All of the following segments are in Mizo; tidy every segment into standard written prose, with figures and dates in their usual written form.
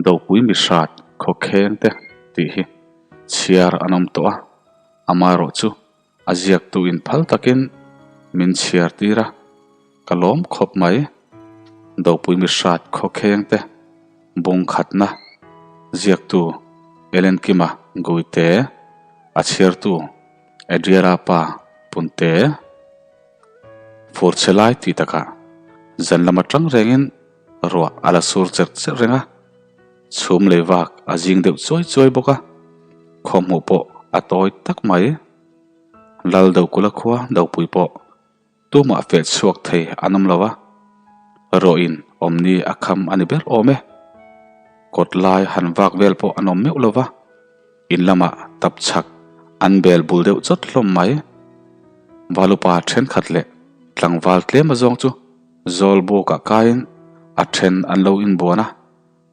Dopui mihrat khawkheng te tih hi chhiar an awm tawh a, amaherawhchu a ziaktu in phal takin min chhiar tir a, ka lawm khawp mai. Dopui mihrat khawkheng te bung khatna ziaktu Ellen Kima Guite, a chhiartu Adriara pa Punte. Fur chhe lai tih takah zan lam atang rengin ruah a la sur cherh cherh reng a, chhum lei vak a zing deuh chuai chuai bawk a, khawhmuh pawh a tawi tak mai. Lal Dokula khua Dopui pawh tumah feh chhuak thei an awm lo a, ruahin awmni a kham a ni ber awm e. Kawt lai han vak vel pawh an awm meuh lo va. In lamah tap chhak an bel bul deuh chawt hlawm mai. Valupa thenkhat leh tlangval tlem azawng chu zawl bukah kaiin a then an lo inbuan a,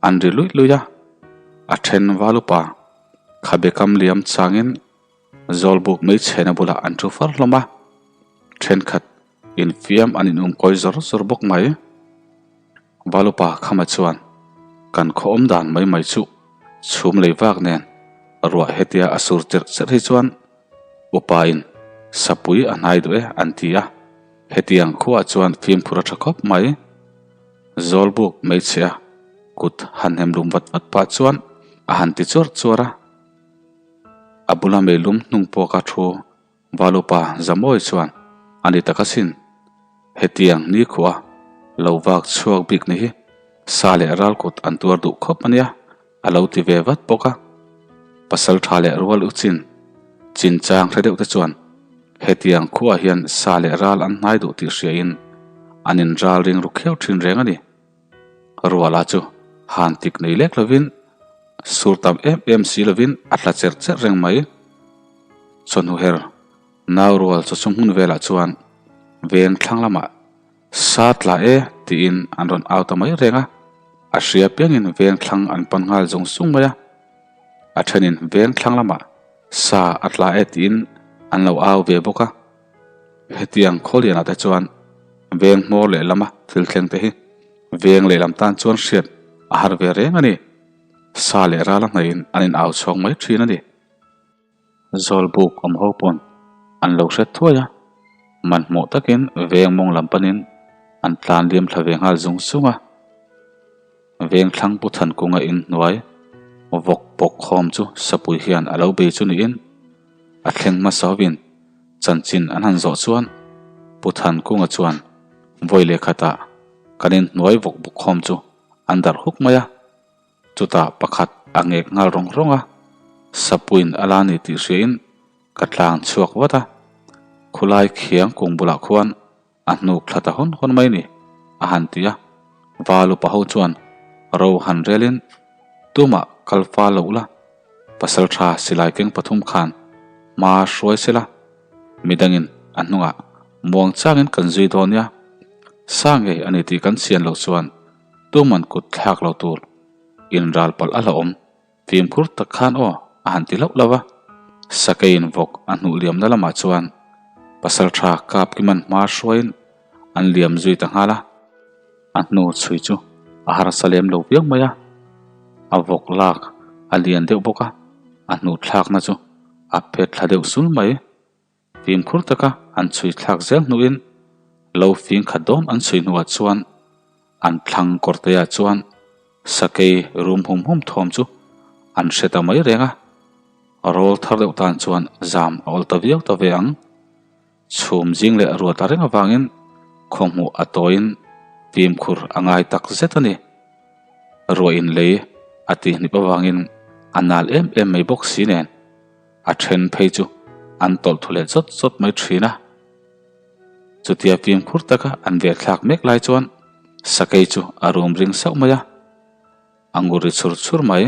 an ri luih luih a. A then valupa khabe kam liam changin zawl buk mai chhena bulah an thu far hlawm a, thenkhat infiam an inumkawi zawr zawr bawk mai. Valupa Khama chuan, Kan khaw awm dan mai mai chu chhum lei vak nen ruah hetia a sur cherh cherh hi chuan upain sapui a hnai duh e an ti a, hetiang khuaah chuan fimkhur a tha khawp mai. Zawlbuk hmeichhia kut han hem lum vat vat pah chuan a han ti chuar chuar a, a bula meilum hnung pawka thu Valupa Zamawi chuan a ni tak asin, hetiang nikhua lo vak chhuak bik ni hi sa leh ral kut an tuar duh khawp a nia, a lo ti ve vat bawk a. Pasal tha leh rual u chin chin chang hre deuh te chuan hetiang khuaah hian sa leh ral an hnai duh tih hriain an in ral ring ru kheu thin reng a ni. Ruala chu han tik nei lek lovin sur tam em em si lovin a tla cherh cherh reng mai. Chawhnu her nau rual chaw chung hmun velah chuan veng thlang lamah sa tla e tiin an rawn au ta mai reng a, a hria piangin veng thlang an pan nghal zung zung mai a. A thenin veng thlang lamah sa a tla e tiin an lo au ve bawk a. Hetiang khawlianah te chuan veng hmawr lehlama thil thleng te hi veng lehlam tan chuan hriat a har ve reng a ni. Sa leh ral a hnaih in an in au chhuak mai thin a ni. Zawlbuk awm ho pawn an lo hret thuai a, manhmawh takin veng mawng lam panin an tlan liam thla ve nghal zung zung a. Veng thlang pu Thankunga in hnuai vawk pawk khawm chu sapui hian a lo bei chu niin a thleng hmasa hovin Chanchin an han zawh chuan Pu Thankunga chuan vawi leh khatah kan inhnuai vawk buk khawm chu an darh huk mai a, chutah pakhat a ngek nghal rawng rawng a, Sapuiin a la ni tih hriain ka tlang chhuak vat a, khulai khiang kung bulah khuan a hnuk thla ta hawn hawn mai ni, a han ti a, Val upa ho chuan ro han relin tumah kal fa loh la, pasal tha silai keng pathum khan hma hruai se la, midangin a hnungah muang changin kan zui dawn nia, sa ngei a ni tih kan chian loh chuan tuman kut thlak lo tur inral palh a hlauhawm. Fimkhur tak khan aw a han ti hlauh lo a, sakeiin vawk a hnuh liamna lamah chuan pasal tha kap kiman hma hruaiin an liam zui ta nghal a. A hnu chhui chu a harsa lem lo viau mai a, a vawk lak a lian deuh bawk a, a hnuh thlakna chu a phet thla deuh sul mai. Fimkhur taka an chhui thlak zel hnuin lo fing khat dawn an chhui hnuah chuan an thlang kawrteah chuan sakei rum hum hum thawm chu an hre ta mai reng a, rawl thar deuh tan chuan zam a awl ta viau ta ve ang. Chhum zing leh ruat a reng avangin khawhmuh a tawiin fimkhur a ngai tak zet a ni. Ruahin lei a tihnip avangin a nal em em mai bawk si nen. A then phei chu an tawlh thu leh chawt chawt mai thin a. Chutia fimkhur taka an ve thlak mek lai chuan sakei chu a rum ring sauh mai a, a ngur ri chhur chhur mai.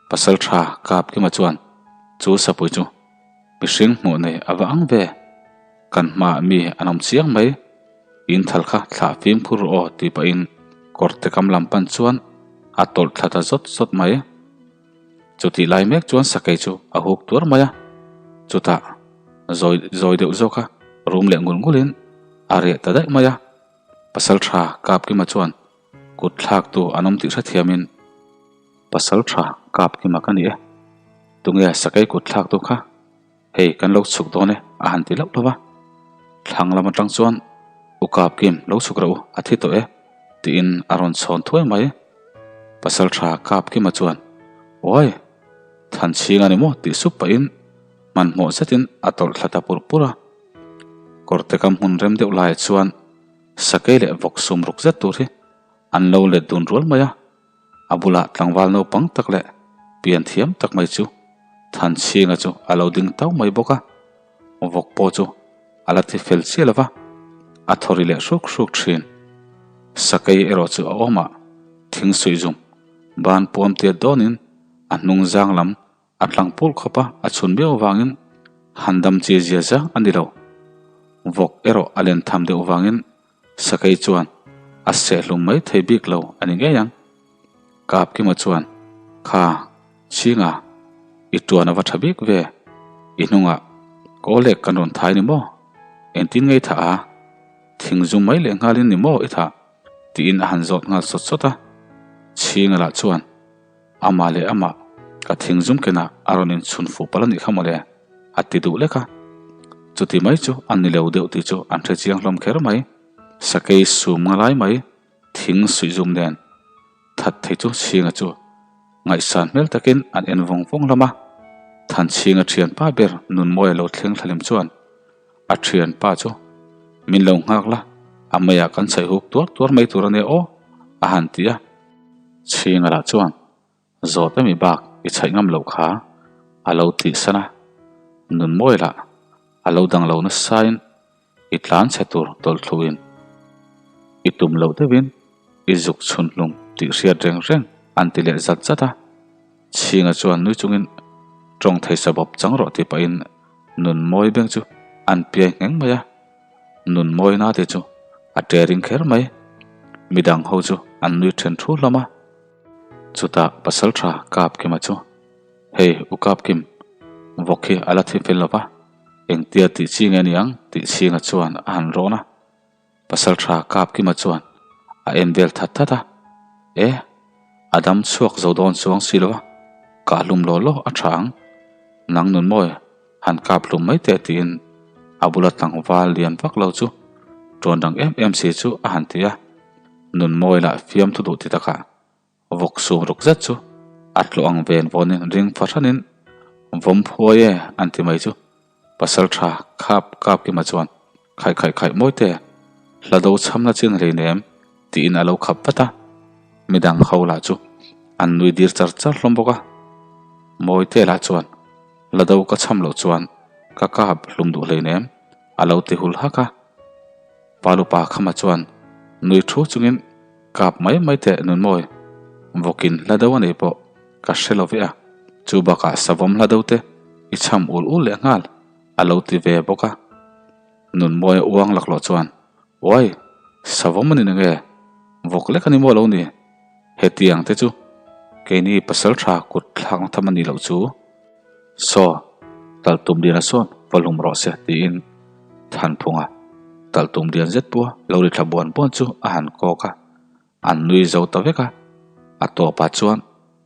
Pasal tha kap kima chuan chu sapui chu mihring hmuh nei a va ang ve, kan hmaah mi an awm chiang mai, in thal kha thlah fimkhur rawh aw tih pahin kawrte kam lam pan chuan a tawlh thla ta zawt zawt mai. Chutih lai mek chuan sakei chu a huk tuar mai a, chutah zawi zawi deuh zawk a rum leh ngul ngul in a riah ta daih mai a. Pasal tha Kapkima chuan kut thlak tu an awm tih hrethiam in. Pasalṭha Kapkima ka ni e. Tunge sakei kut thlak tu kha? Hei kan lo chhuk dawn e a han ti lauh lauh a. Thlang lam atang chuan U Kapkim lo chhuk rawh u a thi tawh e tiin a rawn chhawn thuai mai. Pasalṭha Kapkima chuan Awi! Thanchhing a ni maw tih sup pahin hmanhmawh zetin a tawlh thla ta pur pur a. Kawrte kam hmun rem deuh laiah chuan sakei leh vawk sum ruk zet tur hi an lo let dun rual mai a. A bulah tlangval naupang tak leh pian thiam tak mai chu Thanchhinga chu a lo ding tau mai bawk a, vawk pawh chu a la thi fel chiah lo va, a thaw ri leh hruk hruk thin. Sakei erawh chu a awmah thing suih zum ban puam tiat dawnin a hnung zang lam A tlang pulh khawp a, a chhun viau avangin han dam chi zia zang a ni lo. Vawk erawh a len tham deuh vangin Sakei chuan a seh hlum mai thei bik lo a ni ngei ang. Kapkima chuan, Kha, Chhinga, i tuan a va tha bik ve, i hnungah kawlek kan rawn thai ni maw? Engtin ngei thah a? Thing zum mai leh nghalin ni maw i thah? tiin a han zawt nghal sawt sawt a. Chhinga lah chuan, Amah leh amah, ka thing zum kenah a rawn inchhun fuh palh a nih kha mawle, a ti duh lek a. Chuti mai chu a ni lo deuh tih chu an hre chiang hlawm kher mai. Sakei sum nga lai mai, thing suih zum nen that thei chu Chhinga chu ngaihsan hmel takin an en vawng vawng hlawm a. Thanchhinga thianpa ber Nunmawia lo thleng thlalim chuan a thianpa chu min lo nghak la, a meiah kan chhaih huk tuar tuar mai tur a nia aw, a han ti a. Chhinga lah chuan zawt emi bak i chhaih ngam loh kha a lo tih san a, Nunmawi lah a lo dang lo nasain i tlan chhe tur tawlh thluin i tum loh deuhin i zuk chhun hlum tih hriat reng reng an ti leh zat zat a. Chhinga chuan nui chungin tawng thei sabawp chang rawh tih pahin Nunmawi beng chu an piai ngheng mai a. Nunmawi na te chu a ṭe ring kher mai. Midang ho chu an nui ṭhen thu hlawm a. Chutah Pasalṭha Kapkima chu, Hei U Kapkim, vawk hi a la thi fel lo va, engtia tih chi nge ni ang? tih chhinga chuan a han rawn a. Pasalṭha Kapkima chuan a en vel that that a, E, a dam chhuak zo dawn chuang si lo a, kah hlum law law a ṭha ang. Nang Nunmawi, han kap hlum mai teh tiin a bula tlangval lian vak lo chu ṭuan dang em em si chu a han ti a, Nunmawi lah fiamthu duh ti takah vawk sum ruk zet chu a tlawh ang ven vawnin ring fahranin vawm phuai e an ti mai chu Pasalṭha khap kap kima chuan khaih khaih khaih mawi te hla do chhamna chin hleinem tiin a lo khap vat a, midang ho lah chu an nui dir char char hlawm bawk a, Mawite lah chuan la do ka chham loh chuan ka kap hlum duh hleinem a lo ti hul hak a, Palupa khama chuan nui thu chungin kap mai mai teh Nunmawi, vawkin hla do a nei pawh ka hre lo ve a, chu bakah savawm hla do te i chham ul ul leh nghal a lo ti ve bawk a, Nunmawi a uang laklawh chuan Uai, savawm a ni na nge? Vawk lek a ni maw lo ni? Hetiang te chu keini pasal tha kut thlakna tham a nih loh chu. Saw, talhtum liana sawn va hlum rawh se tiin Thanphunga talhtum lian zet pawha lo ri thla buan buan chu a han kawk a, an nui zo ta vek a, a tawpah chuan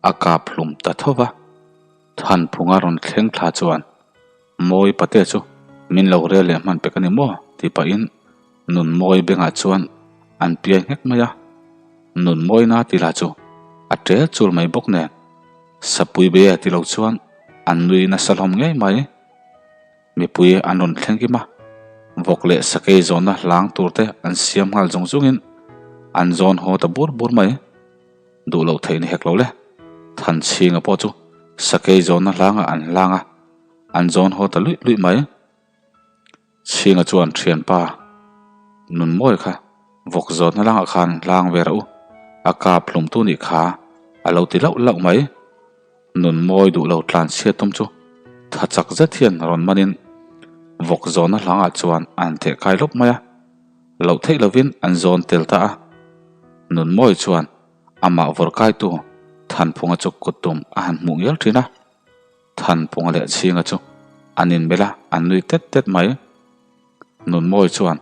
a kap hlum ta tho va. Thanphunga rawn thleng thla chuan Mawi pate chu min lo rel leh hman pek a ni maw? tih pahin Nunmawi bengah chuan an piai nghek mai a. Nunmawina tih lah chu a ṭel chul mai bawk nen Sapui be e ti lo chuan an nui nasa hlawm ngei mai. Mipui an rawn thleng kim a, vawk leh sakei zawnna hlang tur te an siam nghal zung zungin an zawn haw ta bur bur mai. Duh loh theih ni hek lo le. Thanchhinga pawh chu sakei zawnna hlangah an hlang a. An zawn haw ta luih luih mai. Chhinga chuan thianpa Nunmawi kha vawk zawnna langah khan hlang ve rah u, a kap hlumtu nih kha a lo ti lauh lauh mai. Nunmawi duh lo tlan chhiat tum chu tha chak zet hian rawn manin vawk zawnna hlangah chuan an theh kai lawp mai a, loh theih lovin an zawn tel ta a. Nunmawi chuan amah vawrh kaitu Thanphunga chu kut tum a han hmuh ngial thin a. Thanpunga leh Chhinga chu an inmelh a, an nui tet tet mai. Nunmawi chuan,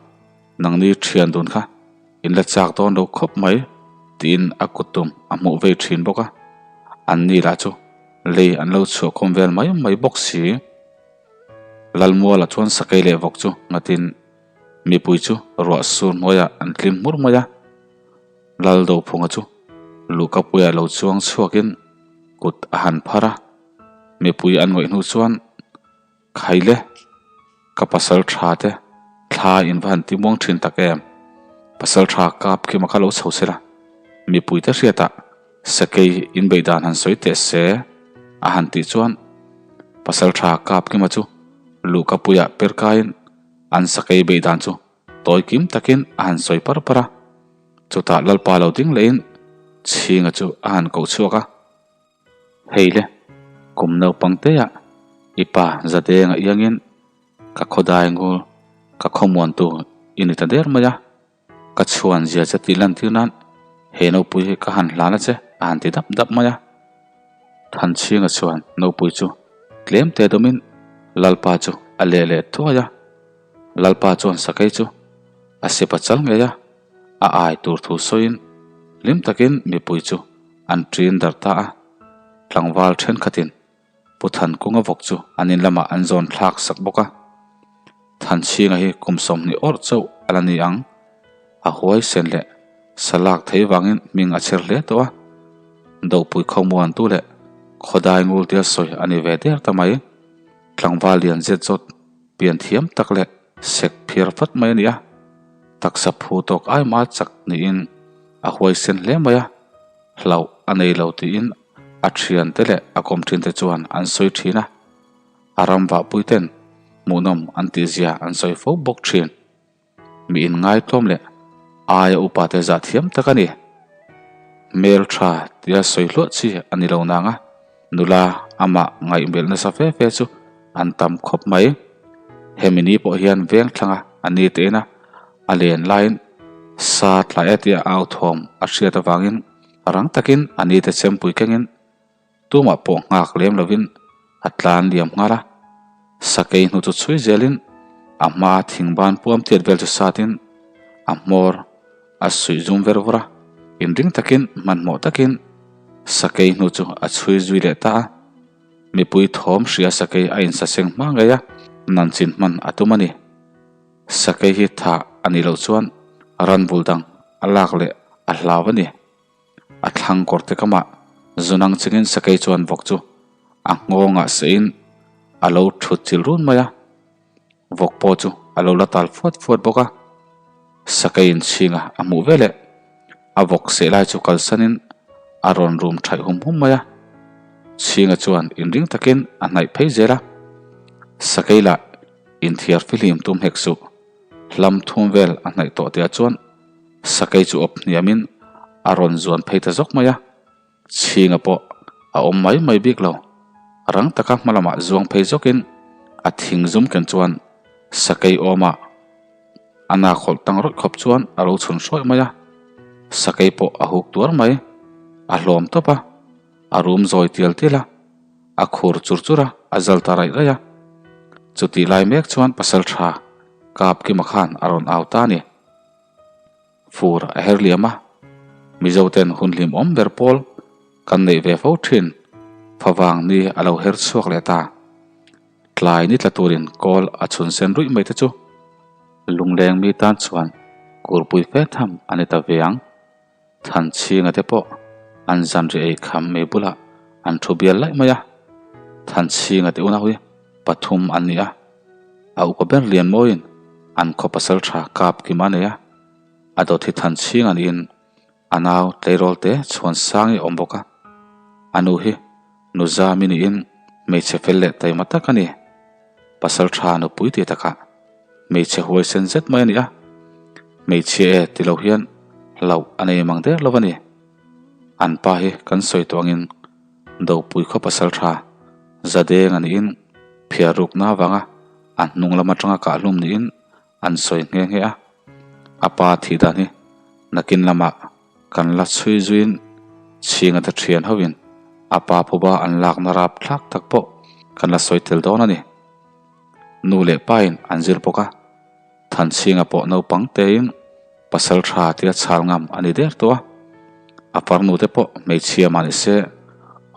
Nangni thian dun kha in la chak dawn lo khawp mai, tiin a kuttum a hmuh vei thin bawk a. Anni lah chu lei an lo chhuah khawm vel mai mai bawk si. Lalmuala chuan sakei leh vawk chu ngatin mipui chu ruah sur hnuaiah an tlim hmur mai a. Laldophunga chu luhkapuiah lo chuang chhuakin kut a han phar a, mipui an ngawih hnu chuan Khaile, ka pasal tha te thla in va han ti muang thin tak em? Pasal tha kap khi ma kha lo chho se la, mipui te hriatah sakei in beih dan han sawi teh se a han tih chuan pasal tha kap kima chu luhkapuiah per kaiin an sakei beih dan chu tawi kim takin a han sawi par par a. Chutah Lalpa lo ding lehin Chhinga chu a han koh chhuak a. Hei le, kum naupang teah i pa Zadenga iangin ka khawdai ngul ka khawmuantu i ni ta der mai a, ka chhuan zia che tih lantir nan he nopui hi ka han hlan a che a han ti dap dap mai a. Thanchhinga chuan nopui chu tlem te dawmin Lalpa chu a leh leh thuai a, Lalpa chuan sakei chu a sipa chal ngei a. A ai tur thu sawiin hlim takin mipui chu an ṭin darh ta a. Tlangval ṭhenkhatin Pu Thankunga vawk chu an in lamah an zawn thlak sak bawk a. Thanchhinga hi kum 20 awrh chauh a la ni ang. A huaisen leh sa lak thei vangin hming a chher hle tawh a. Dopui khawmuantu leh khawdai ngul tia sawi a ni ve der ta mai. Tlangval lian zet zawt pian thiam tak leh sek phiar vat mai a ni a, taksa phu tawk ai ma chak niin a huaisen hle mai a, hlauh a nei lo tiin a thiante leh a kawm thinte chuan an sawi thin a, a ram vahpui ten hmuhnawm an tihzia an sawi fo bawk thin. Mi inngaitawm leh aia upate zah thiam tak a ni. Hmel tha tia sawi hluah chi a ni lo nang a, nula amah ngaihmelh nasa fe fe chu an tam khawp mai. Hemi ni pawh hian veng thlanga a ni te ina a len laiin sa tla e tia au thawm a hriat avangin rang takin a ni te chempui kengin Tumah pawh nghak lem lovin a tlan liam nghal a, sakei hnu chu chhui zelin a hmaa thing ban puam tiat vel chu satin a hmawr a suih zum ver vur a, inring takin hmanhmawh takin sakei hnu chu a chhui zui leh ta a. Mipui thawm hria sakei a insaseng hma ngei a, nanchin hman a tum a ni. Sakei hi thah a nih loh chuan ranvul dang a lak leh a hlau a ni. A thlang kawr te kamah zunang chungin sakei chuan vawk chu a nghawngah seiin a lo thut chil run mai a, vawk pawh chu a lo la tal fuat fuat bawk a. Sakei inchhinga a hmuh veleh a vawk seh lai chu kalsanin a rawn rum thaih hum hum mai a. Chhinga chuan inring takin a hnaih phei zel a, sakei lah inthiar fihlim tum hek suh. Hlam thum vel a hnaih tawh tihah chuan sakei chu awp hniamin a rawn zuan phei ta zawk mai a, chhinga pawh a awm mai mai bik lo. Rang taka hma lamah zuang phei zawkin a thing zum ken chuan sakei awmah a nak hawlh tang rawih khawp chuan a lo chhun hrawih mai a, sakei pawh a huk tuar mai, a hlawm tawp a, a rum zawi tial tial a. A khur chur chur a, a zal ta raih raih a. Chutih lai mek chuan pasal tha Kap Kima khan a rawn au ta a ni. Fur a her liam a, Mizo ten hun hlimawm ber pawl kan neih ve fo thin favang ni a lo her chhuak leh ta. Tlai ni tla turin kawl a chhun sen ruih mai te chu lungleng mi tan chuan kurpui fe tham a ni ta ve ang. Thanchhinga te pawh an zanri ei kham mai bulah an thu bial laih mai a, Thanchhinga te unau hi pathum an ni a, a upa ber lian mawiin an khaw pasal tha kap kim a nei a, a dawt hi Thanchhinga niin a nau tleirawl te chhuan sang hi a awm bawk a, a nu hi nu Zami niin hmeichhe fel leh taima tak a ni. Pasal tha nupui tih takah hmeichhe huaisen zet mai a ni a, hmeichhia e ti lo hian hlauh a nei mang der lo a ni. An pa hi kan sawi tawh angin Dopui khaw pasal tha Zadeng a niin phiar rukna avanga a hnung lam atanga kahhlum niin an sawi nghe nghe a. A pa thih dan hi nakin lamah kan la chhui zuiin chhinga te thian hoin a pa phuba an lakna rap thlak tak pawh kan la sawi tel dawn a ni. Nu leh pain an zir bawk a, Thanchhinga pawh naupang tein pasal tha tia chhal ngam a ni der tawh a, a farnu te pawh hmeichhia mah ni se.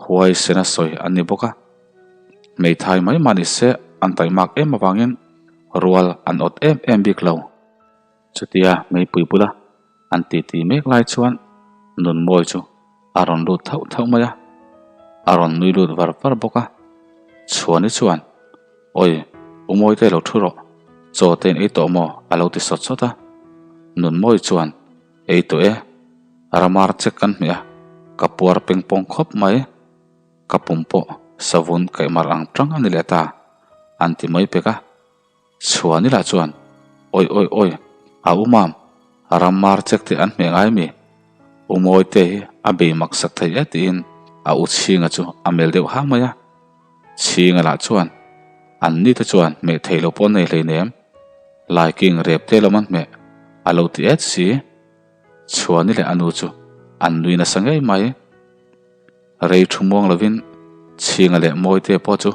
Huaisena sawi an ni bawk a. Hmeithai mai mah ni se an taimak em avangin rual an awt em em bik lo. Chutia meipui bula an titi mek lai chuan Nunmawi chu a rawn lut thauh thauh mai a, a rawn nui lut var var bawk a. Chhuani chuan, Awi, U Mawite lo thu rawh, chaw te in ei tawh maw? a lo ti sawt sawt a. Nunmawi chuan, Ei tawh e, ramar che kan hmeh a, ka puar peng pawng khawp mai. Ka pum pawh savun kaihmar ang tang a ni leh ta, an ti mai pek a. Chhuani lah chuan, Awi awi awi, a u mam, ramar chek te an hmeh ngai mi? U Mawite hi a bei mak sak thei e tiin a u Chhinga chu a mel deuh hang mai a. Chhinga lah chuan, An ni te chuan hmeh thei lo pawh nei hleinem, Laiking rep te lawm an hmeh, a lo ti et si. Chhuani leh a nu chu an nui nasa ngei mai. Rei thu muang lovin Chhinga leh Mawite pawh chu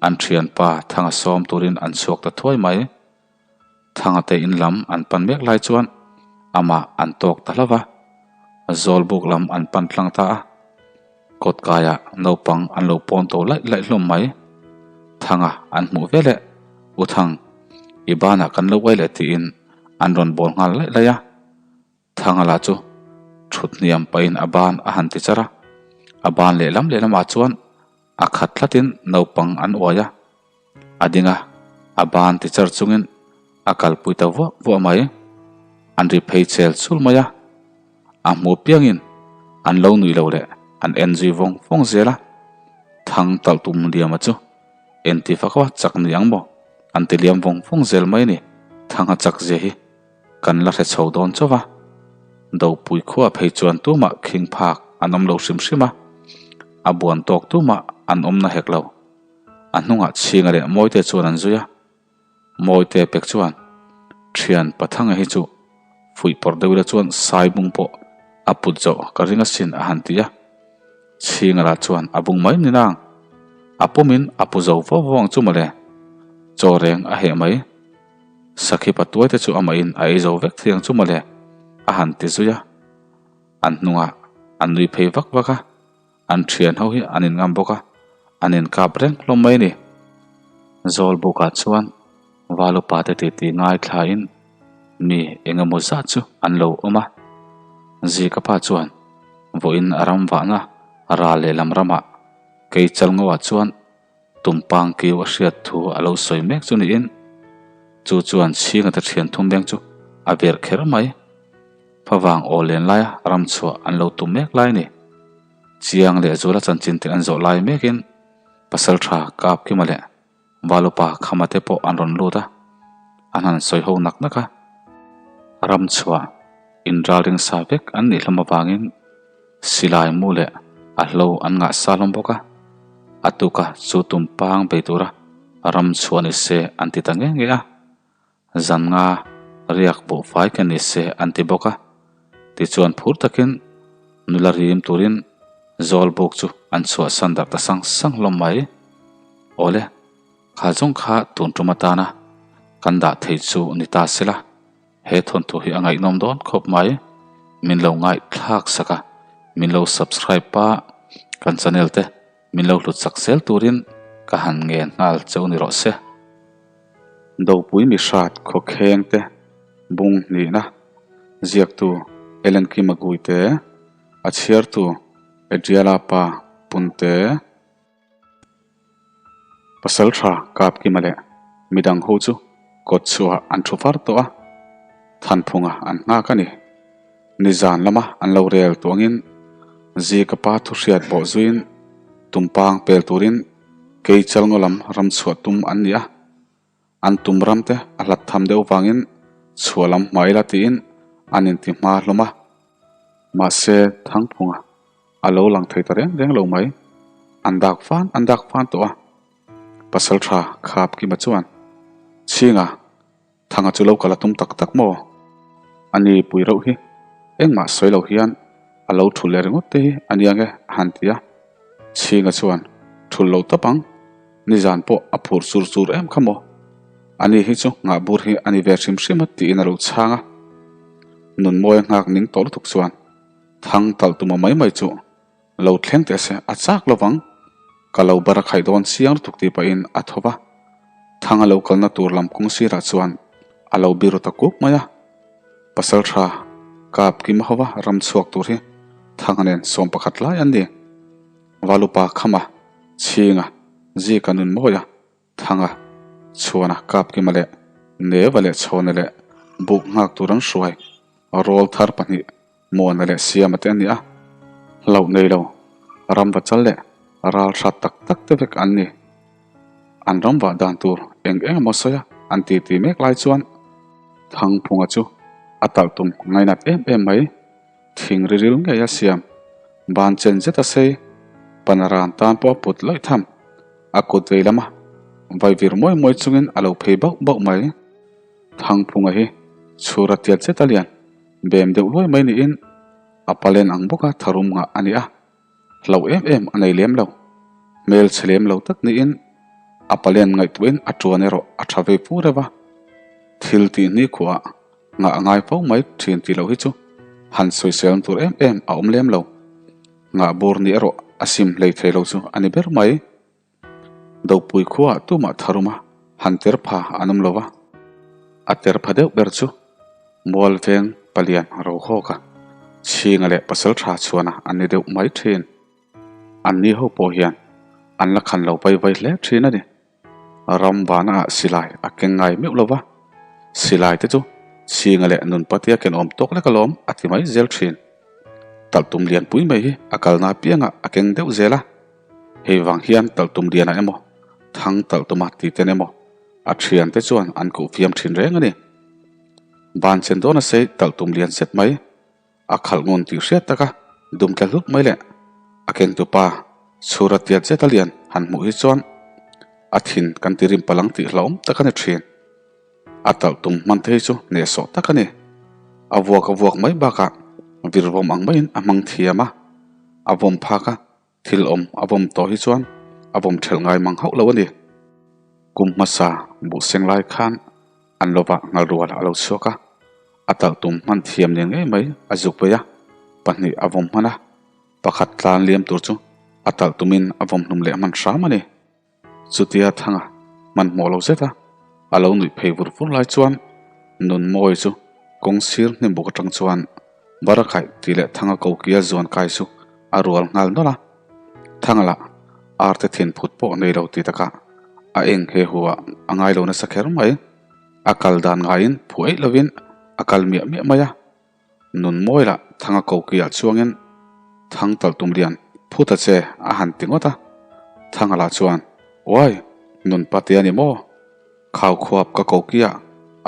an thianpa Thanga sawm turin an chhuak ta thuai mai. Thanga te in lam an pan mek lai chuan amah an tawk ta hlauh va, Zawlbuk lam an pan tlang ta a. Kawtkaiah naupang an lo pawn to laih laih hlawm mai. Thanga an hmuh ve leh, U Thang, i banah kan lo uai leh tiin an rawn bawl nghal laih laih a. Thanga lah chu thut hniam pahin a ban a han ti char a, a ban lehlam lehlamah chuan a khat tlatin naupang an uai a, a ding a, a ban ti char chungin a kalpui ta vuah vuah mai. An ri phei chel chul mai a, a hmu piangin an lo nuih loh leh an en zui vawng vawng zel a, Thang talh tum liama chu enti fak a chak ni ang maw an ti liam vawng vawng zel mai a ni, Thanga chak zia hi. Kan la hre chho dawn chauh a, Dopui khua phei chuan tumah khing phak an awm lo hrim hrim a, a buan tawk tumah an awm na hek lo. A hnungah Chhinga leh Mawite chuan an zui a, Mawite pek chuan Thian Pathanga hi chu fuih pawrh deuh ila chuan sai bung pawh a put zawh ka ring asin a han ti a. Chhinga lah chuan a bung mai ni nang, a pumin a pu zo vau vau ang chu mawle, chaw reng a heh mai. Sakhi patuai te chu amahin a ei zo vek thei ang chu mawle, a han ti zui a. An hnungah an nui phei vak vak a, an thian ho hi an inngam bawk a, an inkap reng hlawm mai a ni. Zawlbukah chuan Valupa te titi ngaithlain mi eng emaw zat chu an lo awm a. Zika pa chuan vawiin a ram vahna ral lehlam ramah kei Chalngoah chuan Tumpang kiu a hriat thu a lo sawi mek chu niin, chu chuan Chhingate thian thum beng chu a verh kher mai. Favang aw len laia ram chhuah an lo tum mek lai a ni. Chiang leh Zuala chanchin te an zawh lai mekin Pasaltha Kapkima leh Valupa Khamate pawh an rawn lut a, an han sawi ho nak nak a. Ram chhuah inralring sa vek an nih hlawm avangin Silai mu leh a hlo an ngah sa hlawm bawk a, a tuka chu tumpang bei tura ram chhuah ni se an ti ta nge nge a, zan nga riak buhfai kha ni se an ti bawk a, tichuan phur takin nula rim turin Zawlbuk chu an chhuahsan darh ta sang sang hlawm mai. Awle, kha zawng kha tun tum atana kan dah thei chu ni ta sela. He thawnthu hi a ngaihnawm dawn khawp mai. Min lo ngaihthlak sak a, min lo subscribe a, kan channel te min lo hlut sak zel turin ka han ngen nghal cheu ni rawh se. Dopui mihrat khawkheng te bung hnihna ziaktu Ellen Kimagui te, a chhiartu Adriala pa Punte. Pasal tha Kapkima leh midang ho chu kawt chhuahah an thu far tawh a, Thanphunga an nghak a ni. Nizan lama an lo rel tuangin Zika pa thu hriat bawh zuiin tumpang pel turin Keichalngaw lam ram chhuah tum an ni a. An tum ram te a hlat tham deuh vangin chhuah lam hma ila tiin an inti hma hlawm a. Mahse, Thangphunga a lo lang thei ta reng reng lo mai. An dak fan an dak fan tawh a. Pasal tha Khap Kima chuan, Chhinga, Thanga chu lo kal a tum tak tak maw? A ni pui reuh hi engmah sawi lo hian a lo thul leh ringawt te hi a nia nge a han ti a. Chhinga chuan, Thul lo tawp ang. Nizan pawh a phur chur chur em kha maw? Ani hi chu nghah bur hi a ni ve hrim hrim a tiin a lo chhang a. Nunmawia nghak ning tawh lutuk chuan thang talh tuma mai mai chu. Lo thleng teh se, a chak lovang. Ka lo bar a khaih dawn chiang lutuk tih pahin a tho va. Thanga lo kalna tur lam kawng sirah chuan a lo biru ta kup mai a. Pasaltha kap kim ho va ram chhuak tur hi Thanga nen 11 lai an ni. Valupa Khama, Chhinga, Zika Nunmawia, Thanga, Chhuana, Kapkima leh Neva leh Chhawna leh buk nghak tur an hruai. Rawl thar pahnih Muana leh Siama te an ni a, hlauh nei lo, ram va chal leh ral hrat tak tak te vek an ni. An ram vah dan tur eng eng emaw sawi a an ti ti mek lai chuan Thangphunga chu a talh tum ngainat em em mai. Thing ri ril ngei a siam, ban chen zet a sei, panaran tan pawh a put lawih tham. A kut vei lama vaivir mawi mawi chungin a lo phei bauh bauh mai. Thangphunga hi chhura tiat zet a lian, bem deuh luai mai niin a palen ang bawka tharum ngah a ni a, hlauh em em a nei lem lo. Hmel chhe lem lo tak niin a palen ngaihtuahin a tuan erawh a tha vei fu reuh a, thil tih hni khuah ngah a ngai fo mai thin tih loh hi chu han sawiselna tur em em a awm lem lo. Ngah bur ni erawh a sim hlei thei lo chu a ni ber mai. Dopui khuaah tumah tharuma han ter pha an awm lo va, a ter pha deuh ber chu Mual veng palian Rohawka, Chhinga leh Pasaltha chhuana an ni deuh mai thin. Anni ho pawh hian an la khan lo vai vai hle thin a ni. Ram vana ah silai a keng ngai meuh lo va, silai te chu Chhinga leh Nunpatia ken awm tawk lek alawm a ti mai zel thin. Talhtum lianpui mai hi a kalna apiangah a keng deuh zel a. Hei vang hian talhtum lianah emaw, thang talhtuma ti ten emaw a thiante chuan an koh fiam thin reng a ni. Ban chen dawn a sei talhtum lian set mai, a khalh ngun tih hriat taka dum tla hlut mai leh a kengtupa chhura tiat zet a lian han hmuh hi chuan a thin kan ti rim palang tih hlauhawm tak a ni thin. A talhtum hman te hi chu hnehsawh tak a ni. A vuak a vuak mai bakah virvawm ang maiin a hmang thiam a, a vawm phak a. Thil awm a vawm tawh hi chuan a vawm ṭhelh ngai mang hauh lo a ni. Kum hmasa buh seng lai khan an lovah ngal rual a lo chhuak a, a talh tum hman thiam nen ngei mai a zuk vei a, pahnih a vawm hman a, pakhat tlan liam tur chu a talh tumin a vawm hlum leh hman hram a ni. Chutia Thanga hmanhmawh lo zet a, a lo nuih phei vur vur lai chuan Nunmawi chu kawng sir hnim buk atang chuan Barakhaih tih leh Thanga kokia zuan kai chu a rual nghal nawlh a. Thanga lah arte thin phut pawh nei lo ti takah a eng he hu ah a ngai lo nasa kher mai. A kal dan ngaiin phu eih lovin a kal miah miah mai a. Nun mawi lah Thanga kokiah chuangin Thang talhtum lian phut a che a han ti ngawt a. Thanga lah chuan, Uai, nun pate a ni maw? Khau khuap ka kokiah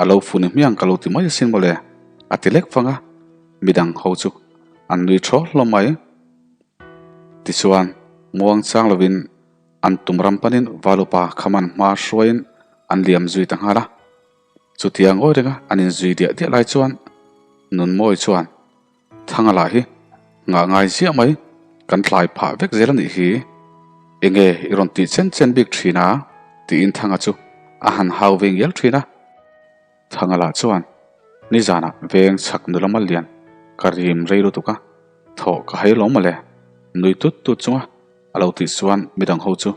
a lo fu ni hmiang ka lo ti mai asin mawle, a ti lek vang a. Midang ho chu an nui thaw hlawm mai. Tichuan, muang chang lovin an tum ram panin Valupa khaman hma hruaiin an liam zui ta nghal a. Chutia ngawi renga an inzui diah diah lai chuan Nunmawi chuan, Thanga lah hi nghah ngai ziah mai, kan tlai phah vek zel a nih hi. Enge i rawn tih chen chen bik thin a? tiin Thanga chu a han hau ve ngial thin a. Thanga lah chuan, Nizanah veng chhak nula mal lian ka rim rei lutuk a, thawh ka hai lawm mawle, nui tut tut chunga A lo tih chuan midang ho chu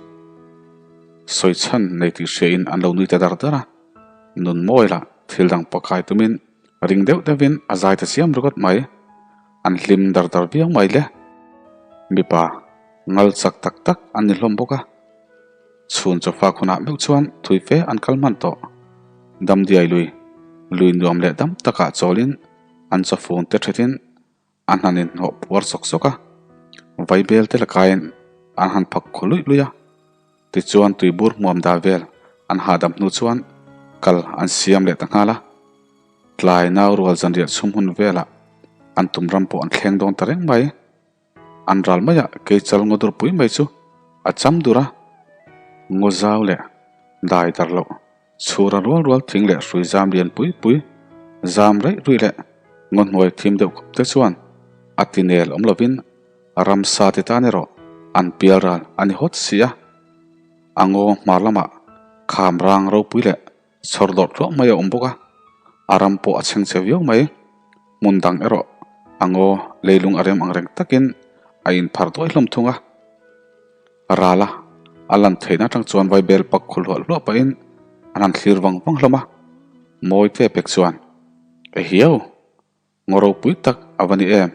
sawi chhan nei tih hriain an lo nui ta dar dar a, nun mawi lah thil dang pakai tumin ring deuh deuhin a zai ta chiam ringawt mai. An hlim dar dar viau mai le. Mipa ngal chak tak tak an ni hlawm bawk a, chhun chawfak hunah meuh chuan thui fe an kal hman tawh. Damdiai lui, lui nuam leh dam takah chawlin an chawfun te thetin A hnan in hnawh puar sawk sawk a, vaibel te lakaiin an han phak khaw luih luih a. Tichuan tuibur hmuam dah vel an hahdam hnu chuan kal an siam leh ta nghal a. Tlai nau rual zanriah chhum hun velah an tum ram pawh an thleng dawn ta reng mai. An ral maiah keichal ngaw durpui mai chu a cham dur a, ngaw zau leh dai dar loh Chhura rual rual thing leh hrui zam lian pui pui, zam reih ruih leh ngaw hnuai thim deuh khup te chuan a ti nel awm lovin ramsa te tan erawh an pial ral a ni hawt si a. A ngaw hmar lamah kham rang ropui leh chhawr dawrh tluah mai a awm bawk a, a ram pawh a chheng chhe viau mai. Hmun dang erawh a ngaw leilung a rem ang reng takin. a inphar duai hlawm thung a. Rala a lan theihna atang chuan vaibel pak khu hluah hluah pahin an han thlir vang vang hlawm a, mawi te pek chuan, Ehiau! Ngaw ropui tak a va ni em?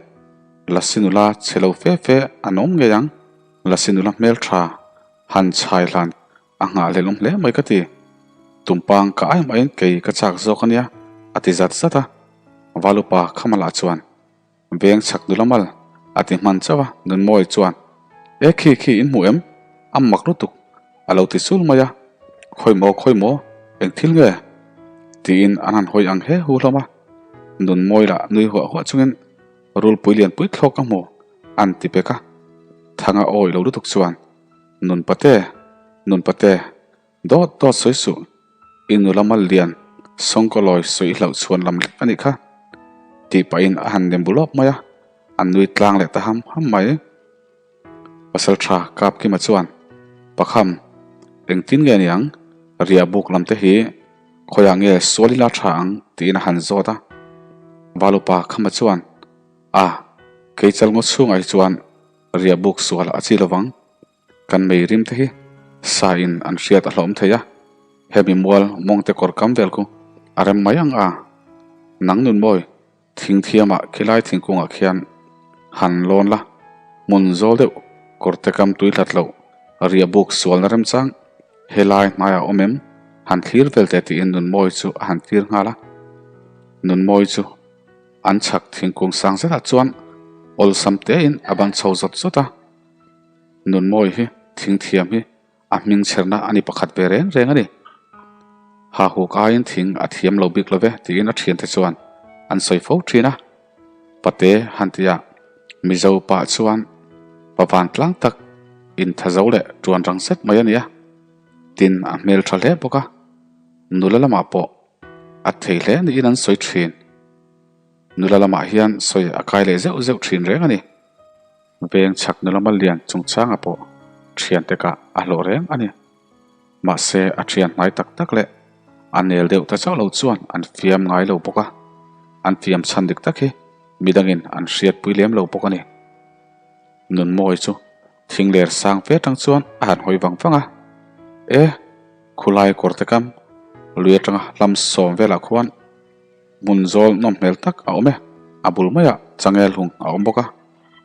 Lasi nula chhe lo fe fe an awm ngei ang. Lasi nula hmel tha han chhai hlan a nghahhlelh awm hle mai ka ti. Tumpang ka ai maiin kei ka chak zawk a nia, a ti zat zat a. Valupa Khamala chuan, Veng chhak nula mal, a ti hman chauh a, Nunmawi chuan, E khi khi in hmu em? A mak lutuk, a lo ti sul mai a. Khawi maw, khawi maw, eng thil nge? Tiin an han hawi ang he hu hlawm a. Nunmawi lah nui huah huah chungin rulpui lianpui thlawk ka hmu, an ti pek a. Thanga awi lo lutuk chuan, Nunpate, Nunpate, Dawt dawt sawi suh, i nula mal lian sawngkawlawi sawi hlauh chhuan lam lek a nih kha, tih pahin a han nem bu lawp mai a, an nui tlang leh ta ham ham mai. Pasal tha Kapkima chuan, Pakham, engtin nge niang, riah buk lam te hi khawiah nge sual ila tha ang tiin a han zawt a. Valupa Khama chuan, A, kei chalngaw chhungah hi chuan riah buk sual a chi lovang. Kan mei rim te hi sa in an hriat a hlawm thei a, hemi mual mawngte kawr kam vel khu a rem mai ang a. Nang nun mawi thing thiamah khilai thingkungah khian han lawn la, hmun zawl deuh kawrte kam tui hlat loh riah buk sualna remchang helai hnaiah awm em han thlir vel teh tiin Nunmawi chu a han tir nghal a. Nunmawi chu an chhak thingkung sang zetah chuan awlsam tein a ban chho zawt zawt a. Nunmawi hi thing thiam hi a hming chherna a ni pakhat ve reng reng a ni. Hahuk aiin thing a thiam lo bik lo ve tiin a thiante chuan an sawi fo thin a. Pate han tia Mizo pah chuan pa vantlang tak inthazo leh tuan rang zet mai a ni a. Tin a hmel tha hle bawk a, nula lamah pawh a thei hle niin an sawi thin. Nula lamah hian sawi a kai leh zeuh zeuh thin reng a ni. Veng chhak nula mal lian chungchanga pawh thiante kah a hlawh reng a ni. Mahse a thian hnai tak tak leh a nel deuh ta chauh lo chuan an fiam ngai lo bawk a, an fiam chhan dik tak hi midangin an hriatpui lem lo bawk a ni. Nunmawi chu thing ler sang fe atang chuan a han hawi vang vang a, E, khulai kawrte kam lui atanga hlam sawm velah khuan Hmun zawl nawm hmel tak a awm e, a bul maiah changel hung a awm bawk a,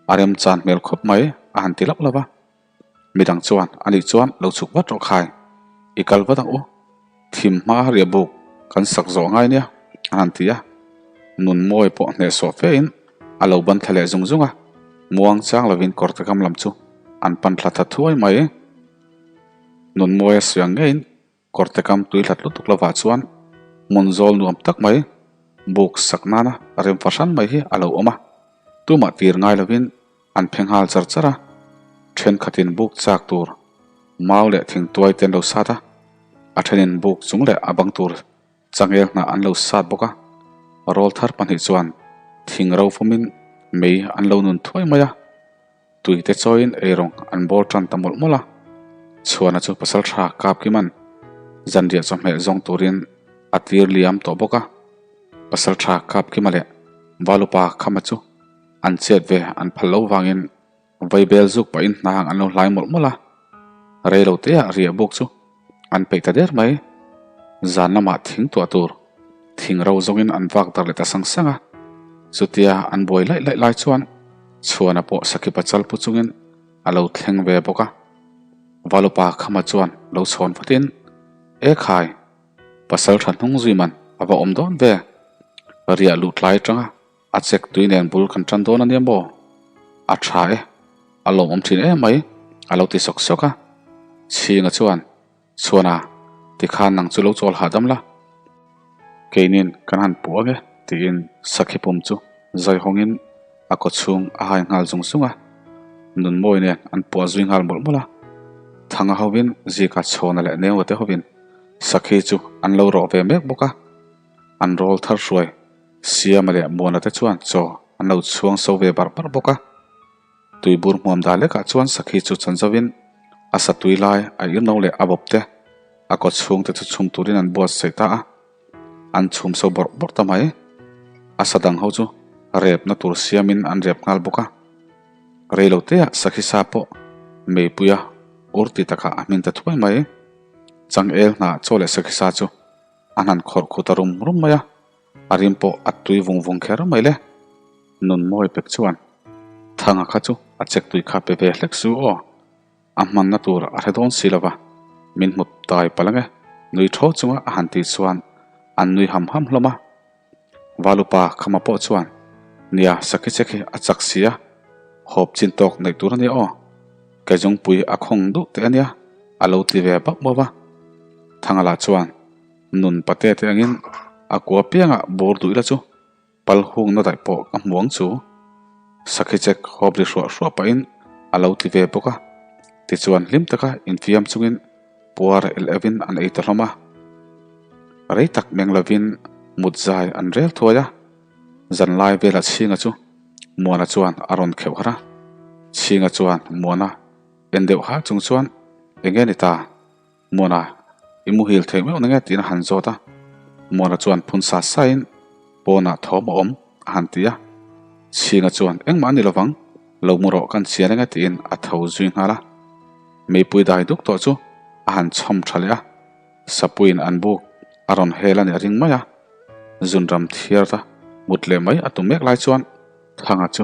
a remchan hmel khawp mai a han ti lauh lauh a. Midang chuan a nih chuan lo chhuk vat rawh khai, i kal vat ang u, thim hma riah buk kan sak zawh ngai nia a han ti a. Nun mawi pawh hnehsawh fe in a lo ban thla leh zung zung a, muang chang lovin kawrte kam lam chu an pan thla tha thuai mai. Nun mawi a sawi ang ngeiin Kawrte kam tui hlat lutuk lovah chuan hmun zawl nuam tak mai buk sak nana rem fahran mai hi a lo awm a, tumah tir ngai lovin an phe nghal char char a, thenkhatin buk chak tur mau leh thingtuai te an lo sat a, a thenin buk chung leh a bang tur changel hnah an lo sat bawk a, rawlthar pahnih chuan thing ro fumin mei an lo nun thuai mai a. Tui te chawiin eirawng an bawl tan ta mawlh mawlh a, Chhuana chu pasal tha kap Kima'n zanriah chawhmeh zawng turin a tir liam tawh bawk a. Pasal tha kap Kima leh Valupa Khama chu an chet ve an phal lo vangin vaibel zuk pahin hnang an lo hlai mawlh mawlh a, rei lo teah riah buk chu an peih ta der mai. Zan lamah thing tuah tur thing ro zawngin an vak dar leh ta sang sang a. Chutia an buai laih laih lai chuan Chhuana pawh Sakhi Pachal pu chungin a lo thleng ve bawk a. Valupa Khama chuan lo chhawn vatin, E khai, pasal tha hnung zui man a va awm dawn ve. Riah luh tlai atanga A chek tui nen bul kan tan dawn a nia maw? A tha e, a lawmawm thin em mai, a lo ti sawk sawk a. Chhinga chuan, Chhuana, tikhan nang chu lo chawl hahdam la. Keinin kan han puh ang e, tiin sakhi pum chu zai hawngin a kaw chhung a hai nghal zung zung a. Nunmawi nen an puah zui nghal mawlh mawlh a. Thanga hovin Zika Chhawna leh Neuate hovin sakhi chu an lo rawh ve mek bawk a. An rawl thar hruai. Siama leh Muana te chuan chaw an lo chhuang so ve barh barh bawk a. Tuibur hmuam dah lekah chuan sakhi chu chan zovin a sa tui lai a irno leh a bawp te, a kaw chhung te chu chhum turin an buatsaih ta a. An chhum so bawrh bawrh ta mai. A sa dang ho chu repna tur siamin an rep nghal bawk a. Reiloteah sakhi sa pawh meipuia ur ti takah a hmin ta thuai mai. Changel hnah chaw leh sakhi sa chu a hnan khawrh khu ta rum rum mai a, a rim pawh a tui vung vung kher mai le. Nun mawi pek chuan Thanga kha chu a chek tui kha pe ve hlek su aw. A hmanna tur a hre dawn si lova, min hmu tai palh ange, nui tho chunga a han tih chuan an nui ham ham hlawm a. Valupa Khama pawh chuan, Nia, sakhi che khi a chak si a, hawp chin tawk neih tur a nia aw, ke zungpui a khawng duh teh a nia, a lo ti ve bauh bauh a. Thanga lah chuan, Nun pate te angin a kua piangah bur duh ila chu Pal hungna daih pawh ka hmu ang chu. Sakhi chek hawp ri hruah hruah pahin a lo ti ve bawk a. Tichuan hlim taka infiam chungin puar el evin an ei ta hlawm a. Rei tak meng lovin mut zai an rel thuai a. Zanlai vela Chhinga chu Muana chuan a rawn kheuh harh a. Chhinga chuan Muana en deuh ha chung chuan enge ni ta? Muana, i muhil theih meuh nge tiin a han zawt a. Muana chuan phun sa sain pawnah thawm a awm a han ti a. Chhinga chuan engmah a ni lovang, lo mu rawh kan chian enge tiin a tho zui nghal a. Meipui dai duk tawh chu a han chhawm tha leh a. Sapuiin an buk a rawn hel a nih a ring mai a. Zunram thiar ta mut leh mai a tum mek lai chuan Thanga chu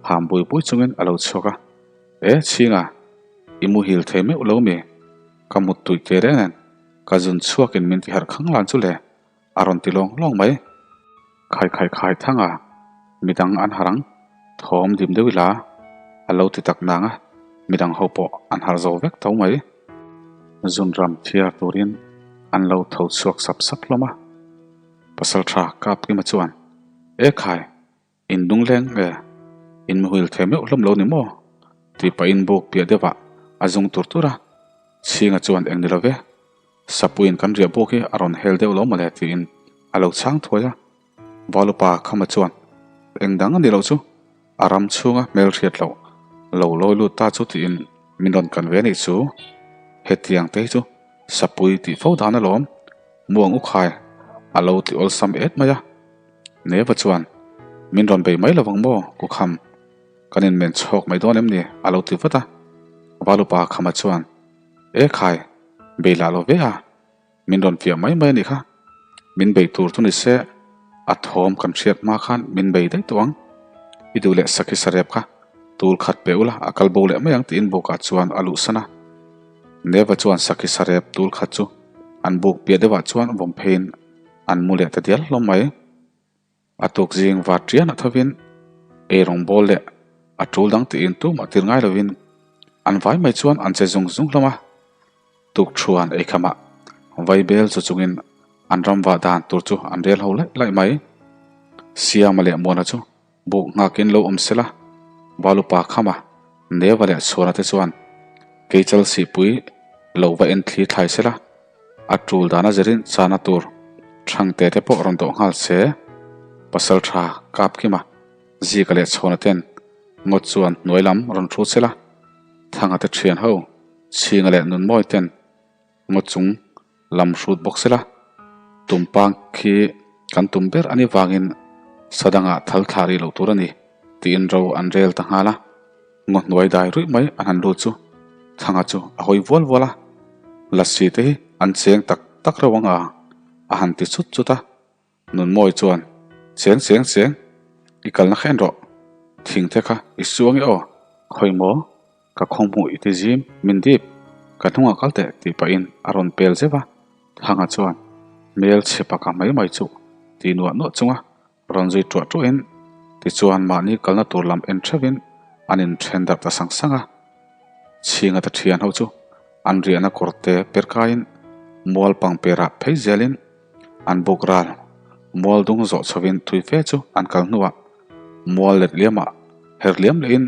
ham bui bui chungin a lo chhuak a. E Chhinga, i muhil thei meuh lo mi? Ka mut tuih teh reng nen, ka zun chhuakin min ti harh khang lan chu le, a rawn ti lawng lawng mai. Khai khai khai Thanga, midang an harh ang, thawm dim deuh ila, a lo ti tak nang a, midang ho pawh an harh zo vek tho mai. Zun ram thiar turin an lo tho chhuak sap sap hlawm a. Pasaltha Kapkima chuan, E khai, In dung leng nge? In muhil thei meuh hlawm lo ni maw? Tih pahin buk piah deuhah a zung tur tur a. Chhinga chuan eng ni lo ve, Sapuiin kan riah buk hi a rawn hel deuh lo mawle tiin a lo chhang thuai a. Valupa Khama chuan eng dang a ni loh chu, a ram chhunga hmelhriat loh lo lawi lut ta chu tiin min rawn kan ve a nih chu. Hetiang te hi chu Sapui tih fo dan alawm, Muang Ukhai a lo ti awlsam et mai a. Neva chuan, Min rawn bei mai lovang maw, ku Kham? Kan inmen chhawk mai dawn em ni? a lo ti vat a. Valupa Khama chuan, E khai, bei lah lo ve a, min rawn fiah mai mai a nih kha. Min bei tur chu ni se, a thawm kan hriat hma khan min bei daih tawh ang. I duh leh sakhi sarep kha tul khat pe ula a kal bo leh mai ang tiin bukah chuan a luhsan a. Neva chuan sakhi sarep tul khat chu an buk piah deuhah chuan vawm pheiin An mu leh ta dial hlawm mai. A tuk zing var ṭian a thovin ei rawng bawl leh a ṭul dang tiin tumah tir ngai lovin an vai mai chuan an che zung zung hlawm a. Tuk ṭhuan ei khamah vai bel chu chungin an ram vah dan tur chu an rel ho laih laih mai. Siama leh Muana chu Buk nghakin lo awm sela, Valupa Khama, Neva leh Chhuana te chuan Keichal sihpui lo va en thli thlai sela, a tul dana zirin chana tur Thangte te pawh rawn dawh nghal se. Pasaltha Kapkima, Zika leh Chhuana ten ngawt chuan hnuai lam rawn hrut sela, Thanga te thian ho, Chhinga leh Nunmawi ten Ngaw chung lam hrut bawk sela, tumpang khi kan tum ber a ni vangin sadangah thal thlah rih loh tur a ni tiin ro an rel ta nghal a. Ngaw hnuai dai ruih mai an han lut chu Thanga chu a hawi vual vual a, Lassi te hi an cheng tak tak reuh ang a, a han ti chut chut a. Nunmawi chuan, Cheng cheng cheng, i kalna kha en rawh, thing te kha i su ange aw, khawi maw, ka khaw hmuh i ti zim, min dip, ka hnungah kal teh tih pahin a rawn pel zeuh a, Thanga chuan hmel chhe paka mai mai chu ti nuah nuah chunga rawn zui tuah tuahin tichuan mahni kalna tur lam en theuhin an inthen darh ta sang sang a. Chhinga ta thian ho chu an riahna kawr te per kaiin mual pang perah phei zelin An buk ral mual dung zawh chhovin thui fe chu an kal hnuah mual let liamah her liam lehin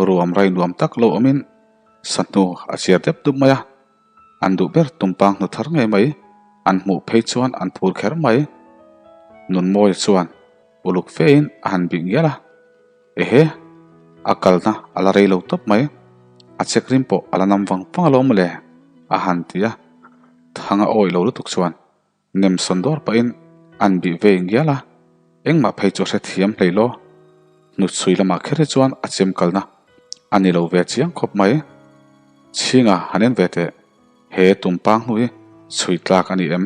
ruam rai nuam tak lo awmin sahnu a chiar dep dup mai a. An duh ber tumpang hnu thar ngei mai an hmuh phei chuan an phur kher mai. Nunmawia chuan uluk fein a han bih ngial a. Ehe, a kalna a la rei lo tawp mai, a chek rim pawh a la nam vang vang alawm mawle, a han ti a. Thanga awi lo lutuk chuan nem sawn dawr pahin an bih ve ngial a, engmah phei chu a hrethiam hlei law. Hnutchhui lamah kher hi chuan a chem kalna. A ni lo ve chiang khawp mai. Chhinga han en ve teh, he tumpang hnu hi chhui tlak a ni em?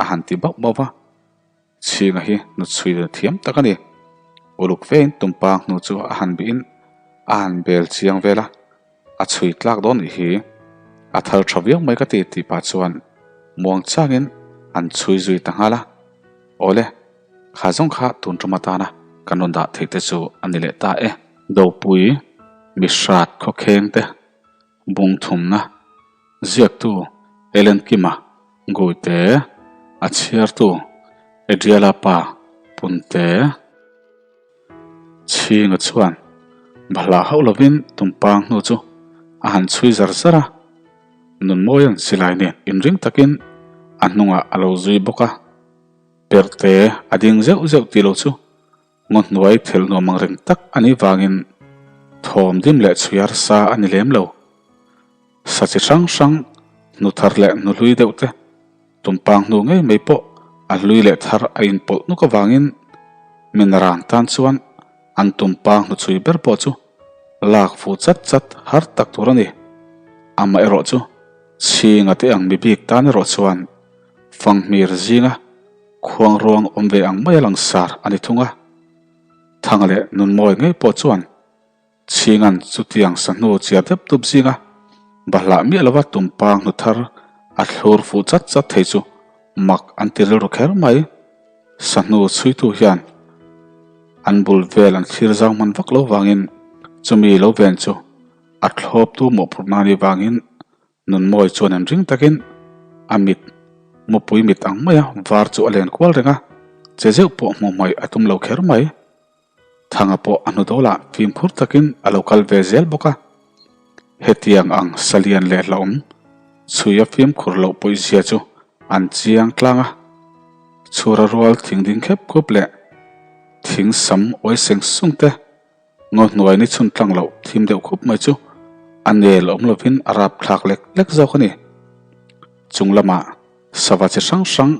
A han ti bauh bauh va. Chhinga hi hnuchhui ve thiam tak a ni. Uluk vein tumpang hnu chu a han bihin a han bel chiang vel a, a chhui tlak dawn nih hi. A thal tha viau mai ka ti tih pah chuan muang changin an chhui zui ta nghal a. Awle, kha zawng kha tun tum atana kan rawn dah theih te chu a ni leh ta e. Dopui, mihrat khawkheng te bung thumna ziaktu Ellen Kima Guite, a chhiartu Adriala pa Punte. Chhinga chuan bahlah hauh lovin tumpang hnu chu a han chhui zar zar a, Nunmawia'n silai nen inring takin a hnungah a lo zui bawk a, Perhte a ding zeuh zeuh tih lo chu ngaw hnuai thelh nuam ang reng tak a nih vangin thawm dim leh chhui harsa a ni lem lo. Sa chi hrang hrang hnu thar leh hnu hlui deuh te Tumpang hnu ngei mai pawh a hlui leh thar a inpawlh nuk avangin Minarang tan chuan an tumpang hnuchhui ber pawh chu lak fuh chat chat har tak tur a ni. Amaherawh chu chhinga te ang mi bik tan erawh chuan fanghmir zinga khuang ruang awm ve ang mai a langsar a ni thung a. Thanga leh Nunmawi ngei pawh chuan Chhinga'n chutiang sahnu chiar dep dup zinga bahlah miah lova tumpang hnu thar a thlur fuh chat chat thei chu mak an ti rilru kher mai. Sahnu chhuitu hian an bul vel an thlir zau hman vak lo vangin chumi lo ven chu a thlawptu mawhphurhna a nih vangin Nunmawi chuan an ring takin a mit mupui mit ang maia var chu a len kual reng a, che zeuh pawh hmuh hmaih a tum lo kher mai. Thanga pawh a hnu dawlah fimkhur takin a lo kal ve zel bawk a. Hetiang ang salian leh hlauhawm chhuia fimkhur loh pawihzia chu an chiang tlang a. Chhura rual thing ding khep khup leh thing sam uai seng sung te ngaw hnuai ni chhun tlang loh thim deuh khup mai chu a nel awm lovin a rap thlak lek lek zawk a ni. Chung lamah Sava chi hrang hrang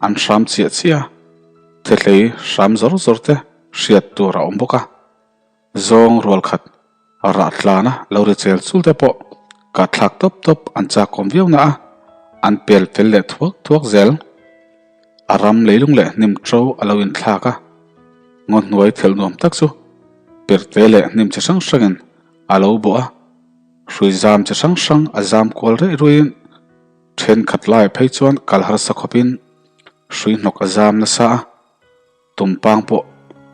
an hram chiah chiah a, thethlei hram zawr zawr te hriat tur a awm bawk a. Zawng rual khat rah tlana lo ri chel chul te pawh kah thlak tawp tawp an chakawm viau na a, an pel fel leh thuak thuak zel. A ram leilung leh hnim ṭo a lo inthlak a, ngaw hnuai thelh nuam tak chu perhte leh hnim chi hrang hrangin a lo bawh a, hrui zam chi hrang hrang a zam kual reih ruiin, Thenkhat laiah phei chuan kal harsa khawpin hrui hnawk a zam nasa a, tumpang pawh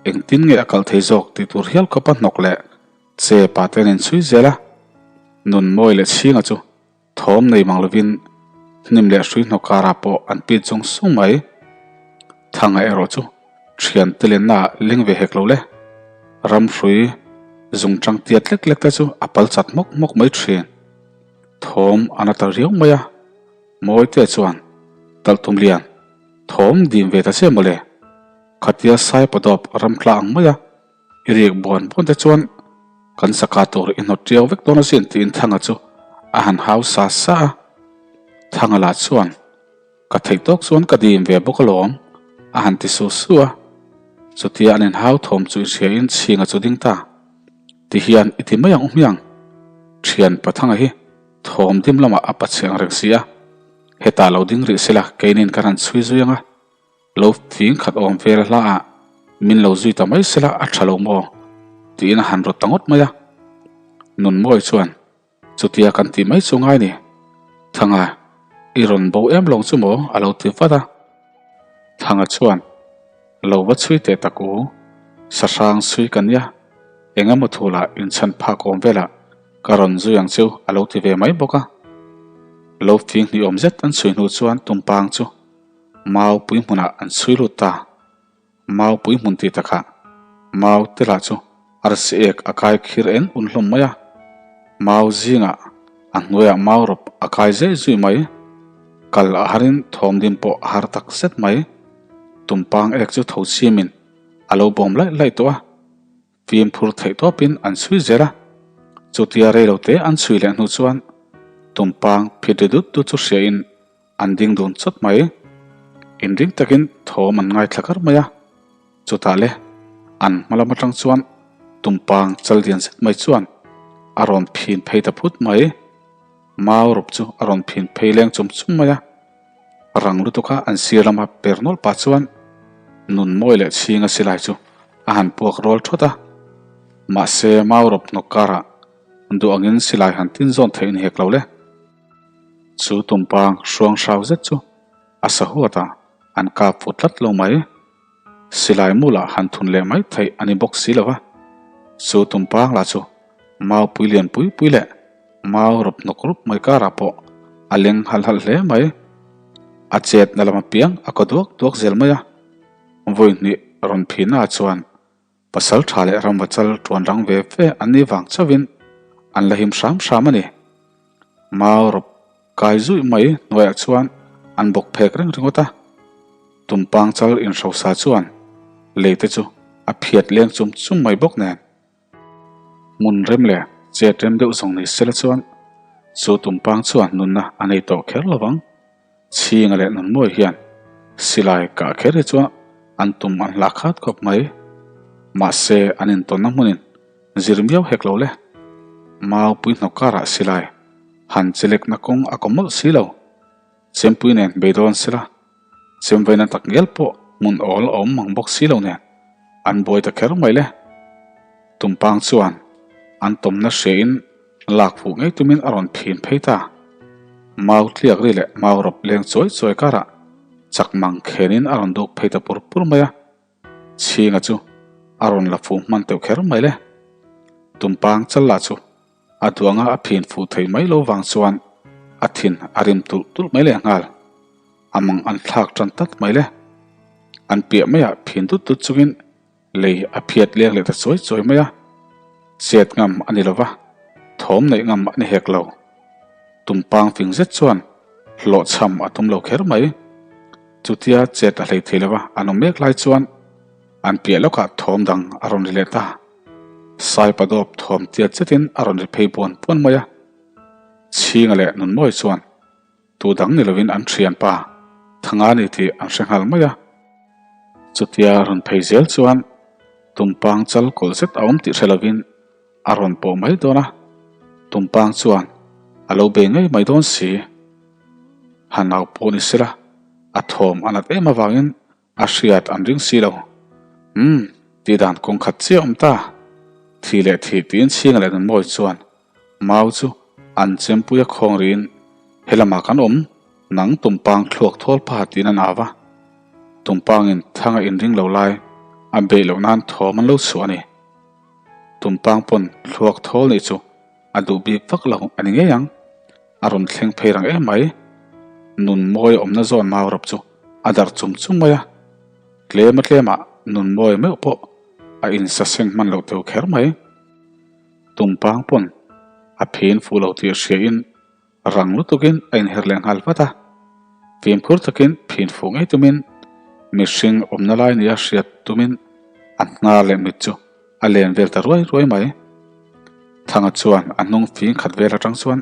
engtin nge a kal thei zawk tih tur hial khawpa hnawk leh che pa te an inchhui zel a, Nunmawi leh Chhinga chu thawm nei mang lovin hnim leh hrui hnawk karah pawh an pit zawng sung mai. Thanga erawh chu thiante lenna ah leng ve hek lo le, ram hrui zungchang tiat lek lek te chu a pal chat hmawk hmawk mai thin. Thawm a na ta riau mai a, Mawite chuan, Talhtum lian, thawm dim ve ta che mawle, khatia Saipadawp ram tla ang mai a, i riak buan buan te chuan kan saka tur i hnawt tiau vek dawn asin tiin Thanga chu a han hau sa sa a. Thanga lah chuan, Ka theih tawk chuan ka dim ve bawk alawm, a han ti su su a. Chutia an inhau thawm chu i hriain chhinga chu ding ta. Ti hian i ti mai ang u hmiang. Thian Pathanga hi thawm dim lamah a pachhe ang reng si a. Hetah lo ding rih sela keinin kan han chhui zui ang a. Lo fing khat awm vel hla ah min lo zui ta mai sela a tha lo maw? Tiin a han rawt ta ngawt mai a. Nunmawi chuan Chutia kan tih mai chu ngai ni. Thanga, i rawn bo em lawng chu maw? a lo ti vat a. Thanga chuan, Lo va chhui teh tak u, sahrang chhui ka nia, eng emaw thulah inchhan phak awm velah ka rawn zui ang chu a lo ti ve mai bawk a. Lo fing hnih awm zet an chhui hnu chuan tumpang chu mau pui hmunah an chhui lut ta. Mau pui hmun tih takah mau te lah chu arsi ek a kai khir eng un hlawm mai a, mau zingah a hnuaiah mau rawp a kai zeh zui mai, kal a harin thawm din pawh a har tak zet mai. Tumpang ek chu tho chimin a lo bawm laih laih tawh a, fimkhur theih tawpin an chhui zel a, chutia reilote an chhui leh hnu chuan tumpang phit ri dut dut chu hriain An ding dun chawt mai. Inring takin thawm an ngaithla kar mai a. Chutah le, an hma lam atang chuan tumpang chal lian zet mai chuan. A rawn phin phei ta phut mai. Mau rawp chu a rawn phin phei leng chum chum mai a. Rang lutuka an sir lama per nawlh pah chuan nun mawi leh chhinga silai chu a han puak rual thawt a. Mahse mau rawp hnawk karah duh angin silai han tin zawn theih ni hek lo le. Chu tumpang hruang hrau zet chu a sahuat a, an kap fu tlat lo mai. Silai mu lah han thun leh mai theih a ni bawk si lo va. Chu tumpang lah chu mau pui lian pui pui leh mau rawp hnawk rup mai karah pawh a leng halh halh hle mai. A chetna lam apiang a kaw duak duak zel mai a. Vawi hnih rawn phihnaah chuan Pasal tha leh ramvachal tuan rang ve ve an nih vang chauhin an la him hram hram a ni. Mau rawp kai zuih mai hnuaiah chuan an bawk phek reng ringawt a. Tumpang chal inhrosa chuan lei te chu a phiat leng chum chum mai bawk nen. Hmun rem leh chet rem deuh zawng ni sela chuan chu tumpang chuan nunna a nei tawh kher lo vang. Chhinga leh Nunmawi hian silai kah kher hi chuan an tum an hlah khat khawp mai. Mahse, an intawnna hmunin zir miau hek lo le. Maupui hnawk karah silai han chelekna kawng a kawm mawlh si lo. Chempui nen beidawn sela, chemvaina tak ngial pawh hmun awl a awm mang bawk si lo nen an buai ta kher mai le. Tumpang chuan an tawmna hriain Lak fuh ngei tumin a rawn phin phei ta. Mau tliak ri leh mau rawp leng chuai chuai karah chak mang khenin a rawn duk phei ta pur pur mai a. Chhinga chu a rawn la fuh hman teuh kher mai le. Tumpang chal lah chu a duanga a phin fuh thei mai lo vang chuan a thin a rim tulh tulh mai leh nghal. A mang an thlak tan tat mai le. An piah maiah phin dut dut chungin Lei a phiat leng leh ta chuai chuai mai a, chet ngam a ni lo va, thawm neih ngam a ni hek lo. Tumpang fing zet chuan hlawhchham a tum lo kher mai. Chutia chet a hlei thei lo va, an awm mek lai chuan an piah lawkah thawm dang a rawn ri leh ta. Saipadawp thawm tiat zetin a rawn ri phei buan buan mai a. Chhinga leh Nunmawi chuan Tu dang ni lovin an thianpa Thanga ni tih an hre nghal mai a. Chutia rawn phei zel chuan Tumpang chal kawlh zet a awm tih hre lovin a rawn pawh mai dawn a, Tumpang chuan a lo bei ngei mai dawn si. Han au pawh ni sela a thawm a nat em avangin A hriat an ring si lo. Umm, tih dan kawng khat chiah awm ta. Thi leh thih tiin chhinga leh Nunmawi chuan mau chu an chempui a khawng riin he lamah kan awm, nang tumpang thluak thawl pha tiin an au va. Tumpangin thanga inring lo lai a beih loh nan thawm an lo chhuah a ni. Tumpang pawn thluak thawl nih chu a duh bik vak lo a ni ngei ang. A rawn thleng phei rang em mai. Nunmawi awmna zawn mau rawp chu a darh chum chum mai a. Tlema tlemah Nunmawi meuh pawh a insaseng hman loh teu kher mai. Tumpang pawn a phin fuh lo tih hriain rang lutukin a inher leh nghal vat a. Fimkhur takin phin fuh ngei tumin mihring awmna lai nia hriat tumin a hnar leh mit chu a len vel ta ruai ruai mai. Thanga chuan a hnung fing khat vel atang chuan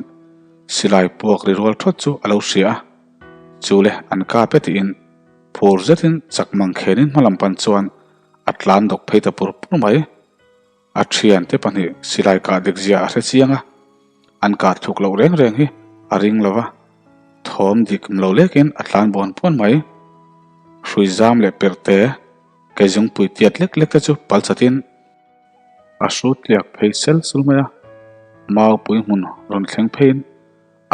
silai puak ri rual thawt chu a lo hria a, chu le an kap e tiin phur zetin chak mang khenin hmalam pan chuan a tlan dawk phei ta pur pur mai. A thiante pahnih silai kah dik zia a hre chiang a, an kah thuk loh reng reng hi a ring lo va, thawm dik lo lekin a tlan buan buan mai. Hrui zam leh perhte keizungpui tiat lek lek te chu pal chatin, A hrut tliak phei sel sul mai a, mau pui hmun rawn thleng pheiin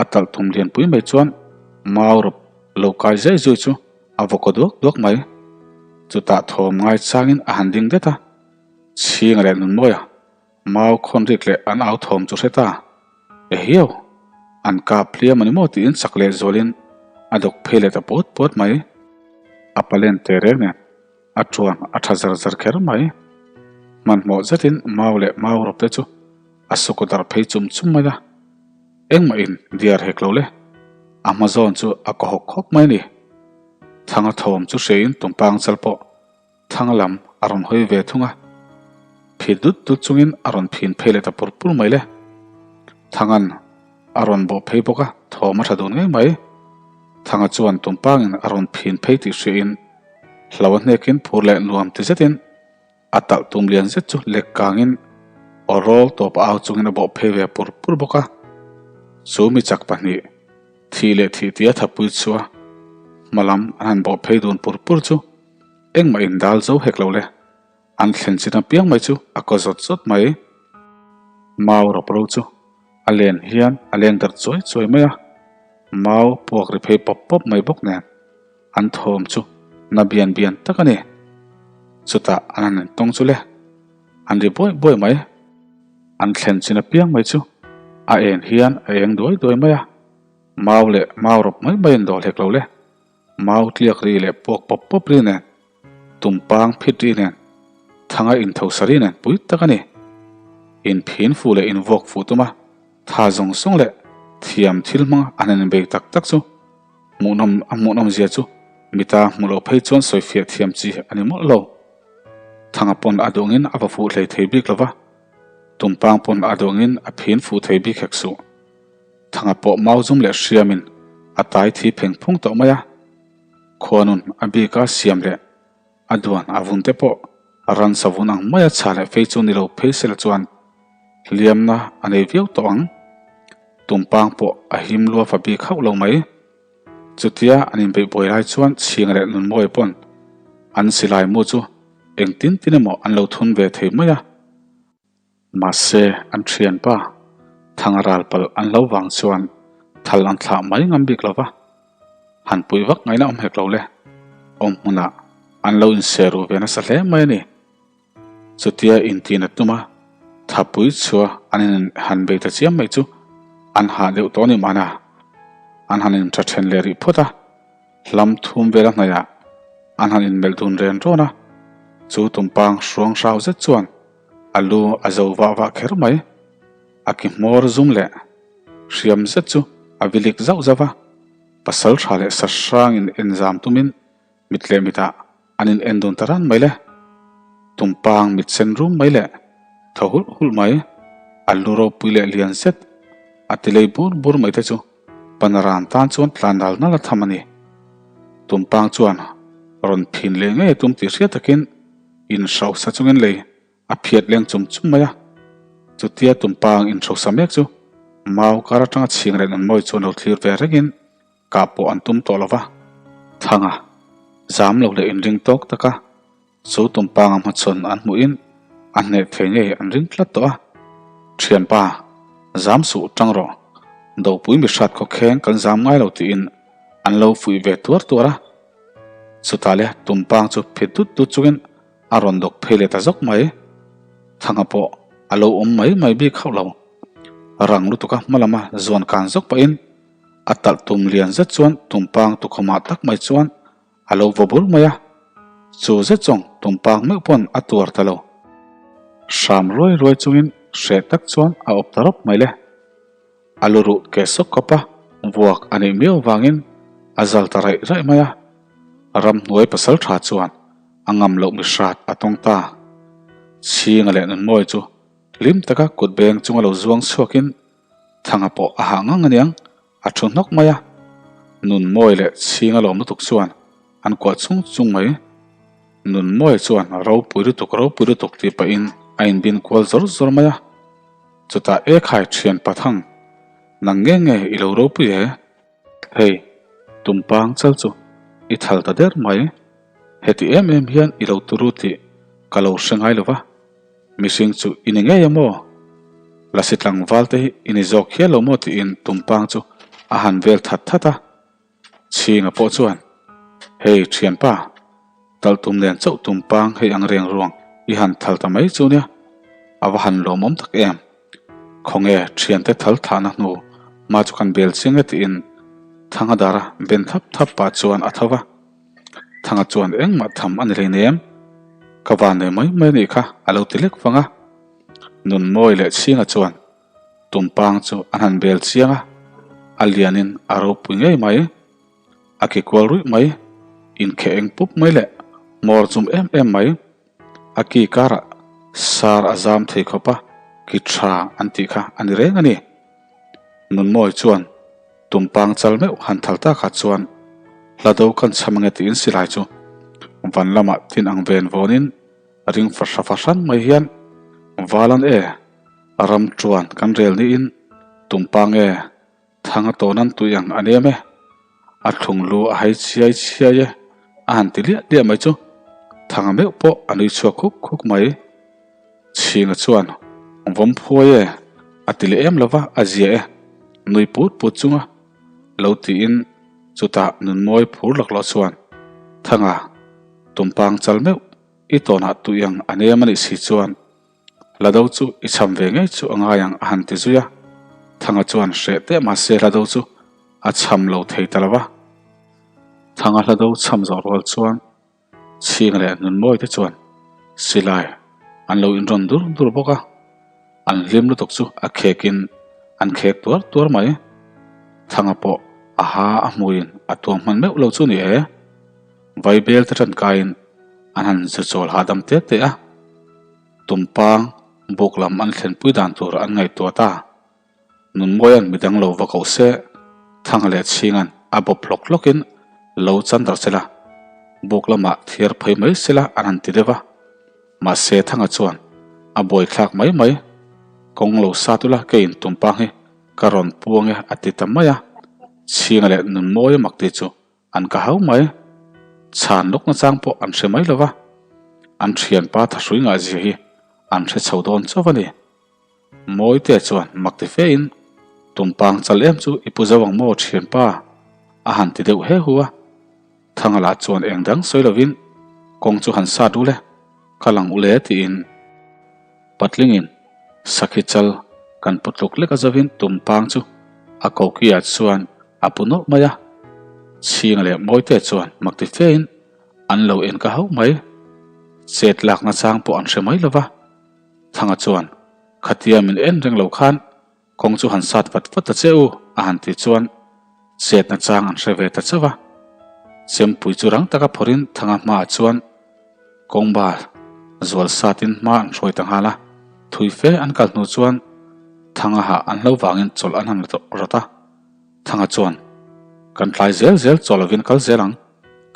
a talh thum lian pui mai chuan mau rawp lo kai zai zui chu a vaw kaw duak duak mai. Chutah thawm ngai changin a han ding det a, Chhinga leh Nunmawia mau khawn rik leh an au thawm chu hre ta. Ehiau! An kap hliam a ni maw tiin chak leh zualin a dawk phei leh ta puat puat mai. A palen teh reng nen A tuan a tha zar zar kher mai. Hmanhmawh zetin mau leh mau rawp te chu a sukaw darh phei chum chum mai a. Engmah in diar hek lo le. A hma zawn chu a kaw hawk khawp mai ni. Thanga thawm chu hriain tumpang chal pawh thang lam a rawn hawi ve thung a. Phit dut dut chungin a rawn phin phei leh ta pur pur mai le. Thangan a rawn bawh phei bawk a, thawm a tha dun ngei mai. Thanga chuan tumpangin a rawn phin phei tih hriain Hlo a hnekin phur leh nuam ti zetin a talh tum lian zet chu lek kangin. Aw rawl tawp a au chungin a bawh phei ve pur pur bawk a. Chu mi chak pahnih, thih leh thih tia thapui chua hma lam an han bawh phei dun pur pur chu engmah in dal zo hek lo le. An thlen chin apiang mai chu a kaw zawt zawt mai. Mau rawp ro chu a len hian a leng darh chuai chuai mai a, mau puak ri phei pawp pawp mai bawk nen an thawm chu na bian bian tak a ni. Chutah an han intawng chu le, an ri buai buai mai. An thlen chin apiang mai chu a en hian a eng duai duai mai a, mau leh mau rawp mai mai an dawl hek lo le. Mau tliak ri leh puak pawp pawp ri nen, tumpang phit ri nen, thanga inthosa ri nen pui tak a ni. Inphin fuh leh invuak fuh tuma tha zawng zawng leh thiam thil hmanga an han inbei tak tak chu hmuhnawm a hmuhnawm zia chu mita hmuh loh phei chuan sawifiah thiam chi a ni mawlh lo. Thanga pawn a duangin a va fuh hlei thei bik lo va, tumpang pawn a duangin a phin fuh thei bik hek suh. Thanga pawh mau zum leh hriamin a tai thi pheng phung tawh mai a, khuanun a bika siam leh a duan a vun te pawh ransa vun ang maia chha leh fei chu ni lo phei sela chuan hliamna a nei viau tawh ang. Tumpang pawh a him lua fa bik hauh lo mai. Chutia an inbeih buai lai chuan chhing leh Nunmawi pawn an silai mu chu engtin tin emaw an lo thun ve thei mai a. Mahse, an thianpa Thanga ral palh an lo vang chuan thal an thlah mai ngam bik lo va, han pui vak ngaihna awm hek lo le, awm hmunah an lo inse ru ve nasa hle mai a ni. Chutia intin a tum a, thapui chhua an in han bei ta chiam mai chu an hah deuh tawh a ni mahna, an han intha then leh rih phawt a. Hlam thum vel a hnaihah an han inmelh dun ren rawn a, chu tumpang hruang hrau zet chuan a lu a zo vah vah kher mai. A ki hmawr zum leh hriam zet chu a vilik zauh zauh a, pasal tha leh sa hrangin enzam tumin mit leh mitah an in en dun ta ran mai le. Tumpang mit sen rum mai leh thaw hulh hulh mai, a lu ropui leh lian zet a ti lei bur bur mai te chu Panaran tan chuan tlan nal nal a tham a ni. Tumpang chuan rawn phin leh ngei a tum tih hriat takin inhrosa chungin lei a phiat leng chum chum mai a. Chutia tumpang inhrosa mek chu mau kar atanga chhing leh nunmawi chuan lo thlir ve rengin kah pawh an tum tawh lo va. Thanga, zam lo leh inring tawk taka Chu tumpanga hmachhawn an hmuhin a hneh thei ngei an ring tlat tawh a. Thianpa, zam suh tang rawh. Dopui mihrat khawkheng kan zam ngai lo tiin an lo fuih ve tuar tuar a. Chutah le tumpang chu phit dut dut chungin a rawn dawk phei leh ta zawk mai. Thanga pawh a lo awm mai mai bik hauh lo. Rang lutuka hma lama zuan kan zawk pahin a talh tum lian zet chuan tumpang tukhawmah tak mai chuan A lo vaw bur mai a, chu zet zawng tumpang meuh pawn a tuar ta lo. Hram ruai ruai chungin hreh tak chuan a awp ta rawp mai le. A lu ruh keh sawk khawp a, vuak a nih miau vangin a zal ta raih raih mai a. Ramhnuai pasal tha chuan a ngam loh mi hrat a tawng ta. Chhinga leh Nunmawi chu hlim taka kut beng chunga lo zuang chhuakin Thanga pawh a hah ngang aniang, a thu hnawk mai a. Nunmawi leh chhing a lawm lutuk chuan an kuah chung chung mai. Nunmawi chuan ropui lutuk ropui lutuk tih pahin a inbin kual zawr zawr mai a. Chutah e khai thian Pathang, nang nge nge i lo ropui e? Hei, tumpang chal chu i thal ta der mai. Heti em em hian i lo turu tih ka lo hre ngai lo va. Mihring chu i ni ngei a maw? Lasi tlangval te hi i ni zawk hial lo maw tiin tumpang chu a han vel that that a. Chhinga pawh chuan, Hei thianpa, talh tum nen chauh tumpang hei ang reng ruang i han thal ta mai chu nia, a va han lawmawm tak em. Khawnge thiante thal thahna hnu hma chu kan bel chiang e tiin Thangadara ben thap thap pah chuan a tho va. Thanga chuan engmah tham a ni hleinem, ka van nei mai mai a nih kha a lo ti lek vang a. Nunmawi leh Chhinga chuan tumpang chu an han bel chiang a, a lianin a ropui ngei mai, a ki kual ruih mai, inkheh eng pup mai leh hmawr chum em em mai, a ki karah sar a zam thei khawp a, ki tha an tih kha a ni reng a ni. Nunmawi chuan Tumpang chal meuh han thal takah chuan hla do kan chham ange tiin silai chu van lamah tin ang ven vawnin ring fahra fahran mai hian Valan e! Ram chuan kan rel niin tumpa nge Thanga tawnan tui ang a nem e, a thlung lu a hai chhiai chhiai e, a han ti liah liah mai chu Thanga meuh pawh a nui chhuak khuk khuk mai. Chhinga chuan vawm phuai e, a ti leh em lova a zia e, nui put put chunga lo tiin chutah nunmawi phur laklawh chuan Thanga tumpang chal meuh i tawnah tui ang a nem a nih si chuan Hlado chu i cham ve ngei chu a ngai ang a han ti zui a. Thanga chuan hreh teh mah se Hlado chu a cham lo thei ta lo va. Thanga Hlado cham zawh rual chuan Chhing leh Nunmawi te chuan silai an lo inrawn dur dur bawk a. An hlim lutuk chu a khekin an khek tuar tuar mai. Thanga pawh a ha a hmuiin a tuam hman meuh lo chu ni e. Vaibel te ṭankaiin an han zu chawl hahdam te te a, tumpang buk lam an thlenpui dan tur an ngaihtuah ta. Nunmawia'n midang lo va koh se, Thanga leh Chhinga'n a bawp hlawk hlawkin lo chan darh sela, buk lamah thiar phei mai sela an han ti deuh a. Mahse Thanga chuan a buaithlak mai mai, Kawng lo sat ula keiin tumpang hi ka rawn puang e a ti ta mai a, Chhinga leh Nunmawia mak ti chu An ka hau mai. Chhan lawk nachang pawh an hre mai lo va, an thianpa thahrui ngahzia hi an hre chho dawn chauh a ni. Mawite chuan mak ti fe in, Tumpang chal em chu i pu zo ang maw thianpa? a han ti deuh he hu a. Thanga lah chuan eng dang sawi lovin, Kawng chu han sat ule, ka lang ule tiin. Patlingin sakhi chal kan pu tluk lek a zovin tumpang chu a kokiah chuan a pu nawlh mai a. Chhinga leh Mawite chuan mak ti fein an lo en ka hauh mai. Chet lak nachang pawh an hre mai lo va. Thanga chuan, Khatia min en reng lo khan Kawng chu han sat vat vat ta che u, a han tih chuan chetna chang an hre ve ta chauh a. Chempui chu rang taka phawrhin Thanga hmaah chuan kawngba zual satin hma an hruai ta nghal a. Thui fe an kal hnu chuan Thanga hah an hlo vangin chawlh an han rawt a. Thanga chuan, Kan tlai zel zel chaw lovin kal zel ang,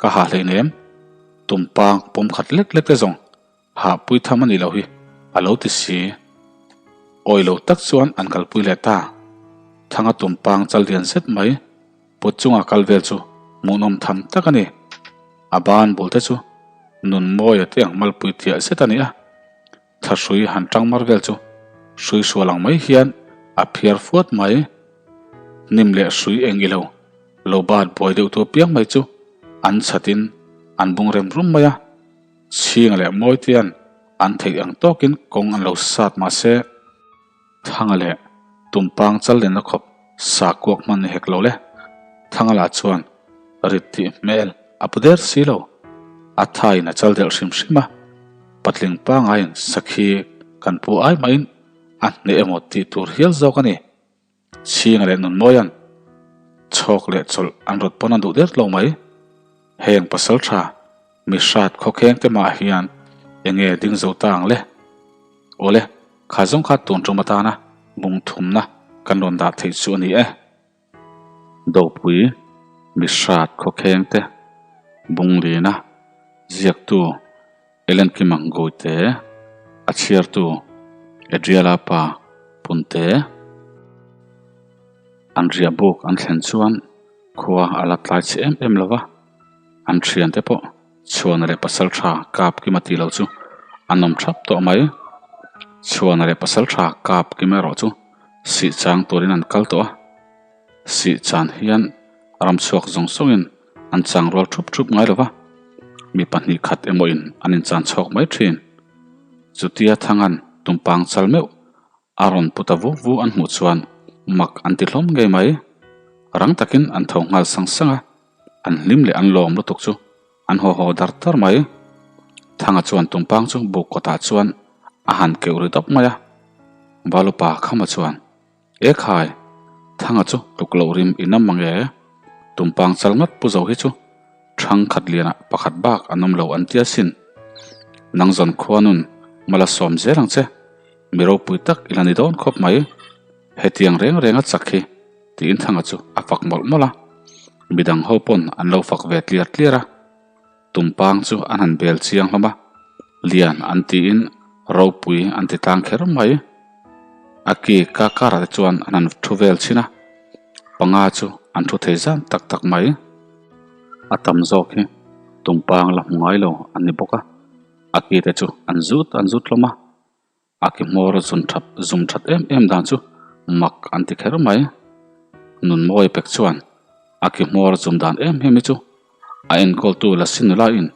ka hah hleinem, tumpang pawm khat lek lek te zawng Hah pui tham a nih loh hi a lo ti si. Awi lo tak chuan an kalpui leh ta. Thanga tumpang chal lian zet mai put chunga kal vel chu hmuhnawm tham tak a ni. A ban bul te chu nun mawia te ang malpui thiah zet a ni a. Thlahrui han tang mar vel chu hrui hrual ang mai hian a phiar fuat mai. Hnim leh hrui eng ilo lo bat buai deuh tu apiang mai chu an chhatin an bung rem rum mai a. Chhinga leh Mawitea'n an theih ang tawkin kawng an lo sat mah se, Thanga leh Tumpang chal lenna khawp sa kuak hman ni hek lo le. Thanga lah chuan rit tih hmel a pu der si lo. A thaiin a chal delh hrim hrim a, patling pangaiin sakhi kan pu ai mahin a hneh emaw tih tur hial zawk a ni. Chhinga leh Nunmawia'n chhawk leh chawlh an rawt pawn a duh der lo mai. Heng pasal tha mi hrat khawkheng te mah hian enge ding zo ta ang le? Awle, kha zawng kha tun tum atana bung thumna kan rawn dah theih chu a ni e. Dopui mi hrat khawkheng te bung lina ziaktu Ellen Kimang Goite, a chhiartu Adriala pa Punte. An riah buk an thlen chuan khua a la tlai chhe em em lo va, an thiante pawh Chhuana leh Pasaltha kap kima tih loh chu an awm thap tawh mai. Chhuana leh Pasaltha kap kim erawh chu sih chang turin an kal tawh a. Sih chan hian ram chhuak zawng zawngin an chang rual thup thup ngai lo va, mi pahnih khat emawin an inchan chhawk mai thin. Chutia Thangan tumpang chal meuh a rawn pu ta vu vu an hmuh chuan mak an ti hlawm ngei mai. Rang takin an tho nghal sang sang a, an hlim leh an lawm lutuk chu an haw haw dar dar mai. Thanga chuan tumpang chu buk kawtah chuan a han keuh ri dawp mai a, Valupa Khama chuan, E khai, Thanga chu tluk loh rim i nam ang e. Tumpang chal ngat pu zo hi chu thang khat lianah pakhat bak an awm lo an ti asin. Nang zawn khua nun mala sawm zel ang che, mi ropui tak i la ni dawn khawp mai. Hetiang reng reng a chak hi tiin Thanga chu a fak mawlh mawlh a. Midang ho pawn an lo fak ve tliar tliar a. Tumpang chu an han bel chiang hlawm a, lian an tiin ropui an ti tlang kher mai. A ki ka karah te chuan an han thu vel chhin a, panga chu an thu thei zan tak tak mai. A tam zawk hi tumpang la hmu ngai lo an ni bawk a, a ki te chu an zut an zut hlawm a, a ki hmawr zun that zum that em em dan chu mak an ti kher mai. Nunmawi pek chuan a ki hmawr zum dan em em hi chu A enkawltu Lasi nula in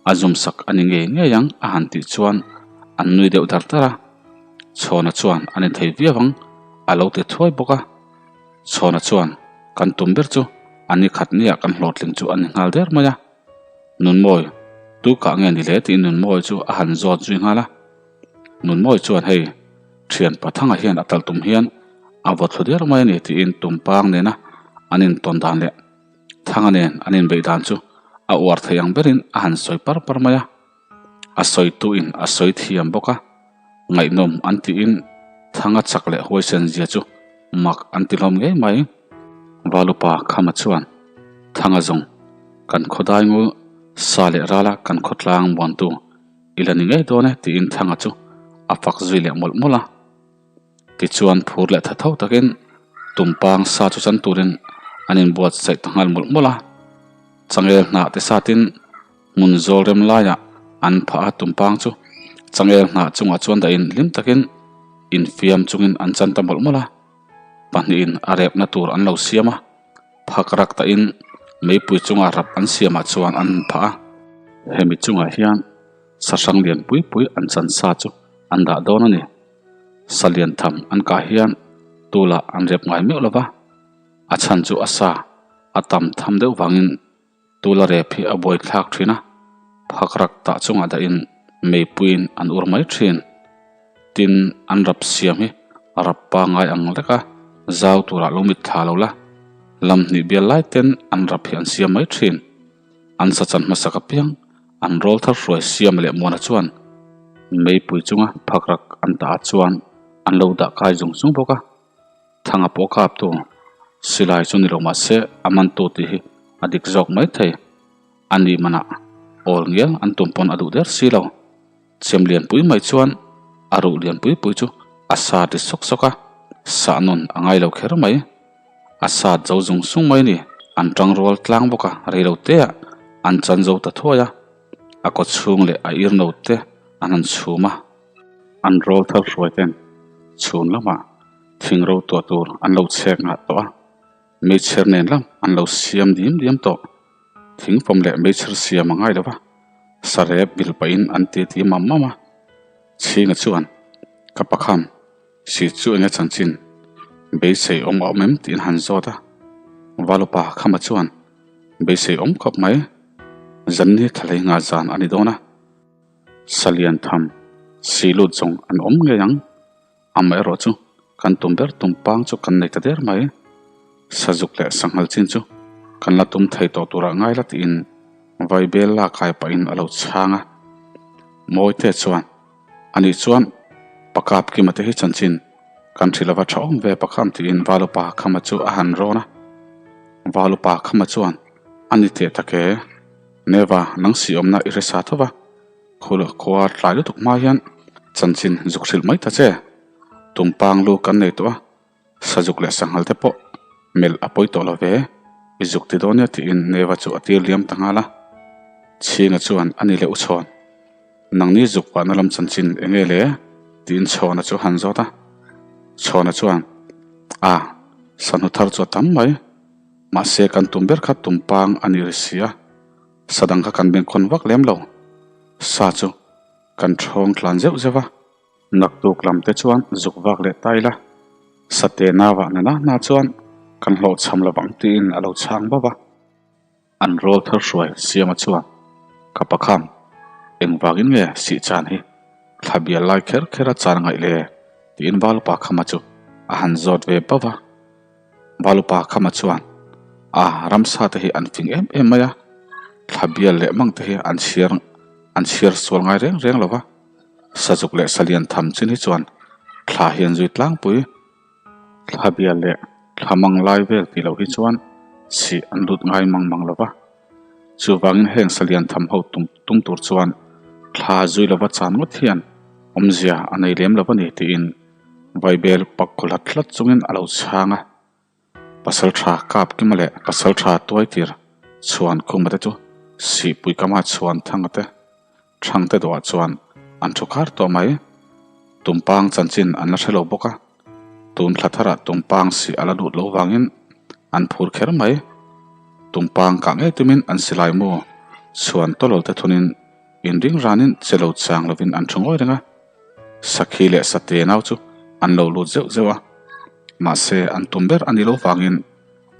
a zum sak a ni ngei ngei ang a han tih chuan an nui deuh dar dar a. Chhawna chuan a ni thei viau ang a lo ti thuai bawk a. Chhawna chuan kan tum ber chu a ni khat nia kan hlawhtling chu a ni nghal der mai a. Nunmawi, tu kah nge ni le tiin Nunmawi chu a han zawt zui nghal a. Nunmawi chuan hei thian Pathanga hian a tal tum hian a vaw thlu der mai a ni tiin tumpang nena an intawn dan leh Thanga nen an inbeih dan chu a uar thei ang berin a han sawi par par mai a, a sawituin a sawi thiam bawk a, ngaihnawm an tiin Thanga chak leh huaisen zia chu mak an ti hlawm ngei mai. Valupa Khama chuan Thanga zawng kan khawdai ngul sa leh rala kan khawtlang muantu i la ni ngei dawn e tiin Thanga chu a fak zui leh mawlh mawlh a. Tichuan phur leh tha tho takin tumpang sa chu chan turin an inbuatsaih ta nghal mawlh mawlh a. Changel hnah te satin hmun zawl rem laiah an phah a, tumpang chu changel hnah chungah chuan dahin hlim takin infiam chungin an chan ta mawlh mawlh a. Pahnihin a repna tur an lo siam a, phak rak tahin meipui chunga rap an siamah chuan an phah a. Hemi chungah hian sahrang lian pui pui an chan sa chu an dah dawn a ni. Sa lian tham an kah hian tulah an rep ngai meuh lo va, a chhan chu a sa a tam tham deuh vangin tula rep hi a buai thlak thin a, phak rak tah chungah dahin meipuiin an ur mai thin. Tin, an rap siam hi a rap pangngai ang lek a, zau turah lo mit thla lo la, lam hnih bial lai ten an rap hi an siam mai thin. An sa chan hmasak apiang an rawl thar hruai siam leh muana chuan meipui chunga phakrak an tah ah chuan an lo dah kai zung zung bawk a. Thanga pawh kap tu silai chu ni lo mah se a man tu tih hi a dik zawk mai thei. A nih manah awl ngial an tum pawn a duh der si lo. Chem lianpui mai chuan a ruh lianpui pui chu a sa ti sawk sawk a, sah nawn a ngai lo kher mai. A sat zo zung sung mai ni. An tang rual tlang bawk a, rei lo te ah an chan zo ta thuai a, a kaw chhung leh a ir no te an han chhum a. An rawl thar hruai ten chhun lamah thing ro tuah tur an lo chhek ngah tawh a, meichher nen lam an lo siam diam diam tawh. Thingfawm leh meichher siam a ngai lo va, sarep bil pahin an ti ti mam mam a. Chhinga chuan, Ka pakham, si chu enge chanchin? Beisei awm a awm em? tiin han zawt a. Valupa Khama chuan, Beisei awm khawp mai, zan ni thlalei nga zan a ni dawn a. Salian tham, si lut zawng an awm ngei ang. Amaherawh chu kan tum ber tum pang chu kan nei ta der mai. Sazuk leh sanghal chin chu kan la tum thei tawh turah ngai la tiin Vaibel la kai pahin a lo chhang a. Mawite chuan, Anih chuan Pakap Kima te hi chanchin kan hrilh lova tha awm ve Pakham tiin Valupa Khama chu a han rawn a. Valupa Khama chuan, A ni teh tak e, Neva nang si awmna i hre sa tho va. Khul khua tlai lutuk hma hian chanchin zuk hrilh mai ta che. Tumpang lu kan nei tawh a, sazuk leh sanghal te pawh melh a pawi tawh lo ve, i zuk ti dawn nia tiin Neva chu a tir liam ta nghal a. Chhinga chuan a ni leh u chhawn, Nangni zuk vahna lam chanchin eng nge le? tiin Chhawna chu a han zawt a. Chhawna chuan, A, sanhu thar chu a tam mai, mahse kan tum ber kha tumpang a ni ri si a. Sa dang kha kan bengkhawn vak lem lo. Sa chu kan thawng tlan zeuh zeuh a. Naktuk lam te chuan zuk vak leh ta ila, sa te nau ah nana hna chuan kan hlawhchham lo vang tiin a lo chhang bauh a. An rawl thar hruai Siama chuan, Ka pakham, engvangin nge sih chan hi thla bial lai kher kher a chan ngaih le? tiin Valupa Khama chu a han zawt ve bauh a. Valupa Khama chuan, A, ramsa te hi an fing em em mai a, thla bial leh mang te hi an chhiar an chhiar sual ngai reng reng lo va, sazuk leh salian tham chin hi chuan thla hi an zui tlangpui. Thla bial leh thla mang lai vel tih loh hi chuan chhih an lut ngai mang mang lo va. Chuvangin heng salian tham ho tum tum tur chuan thla zui lova chan ngawt hian awmzia a nei lem lo a ni tiin. Vaibel pak khaw hlat hlat chungin a lo chhang a. Pasaltha Kapkima leh Pasaltha Tuaitir chhuan khuma te chu Sihpui kama chhuan thanga te Thangte dawhah chuan an thu khar tawh mai. Tumpang chanchin an la hre lo bawk a, tun thla tharah tumpang sih a la lut lo vangin an phur kher mai. Tumpang kah ngei tumin an silai mu chhuan tawlawl te thunin inring ranin che lo chang lovin an thu ngawi reng a. Sakhi leh Sate nau chu an lo lut zeuh zeuh a, mahse an tum ber a ni lo vangin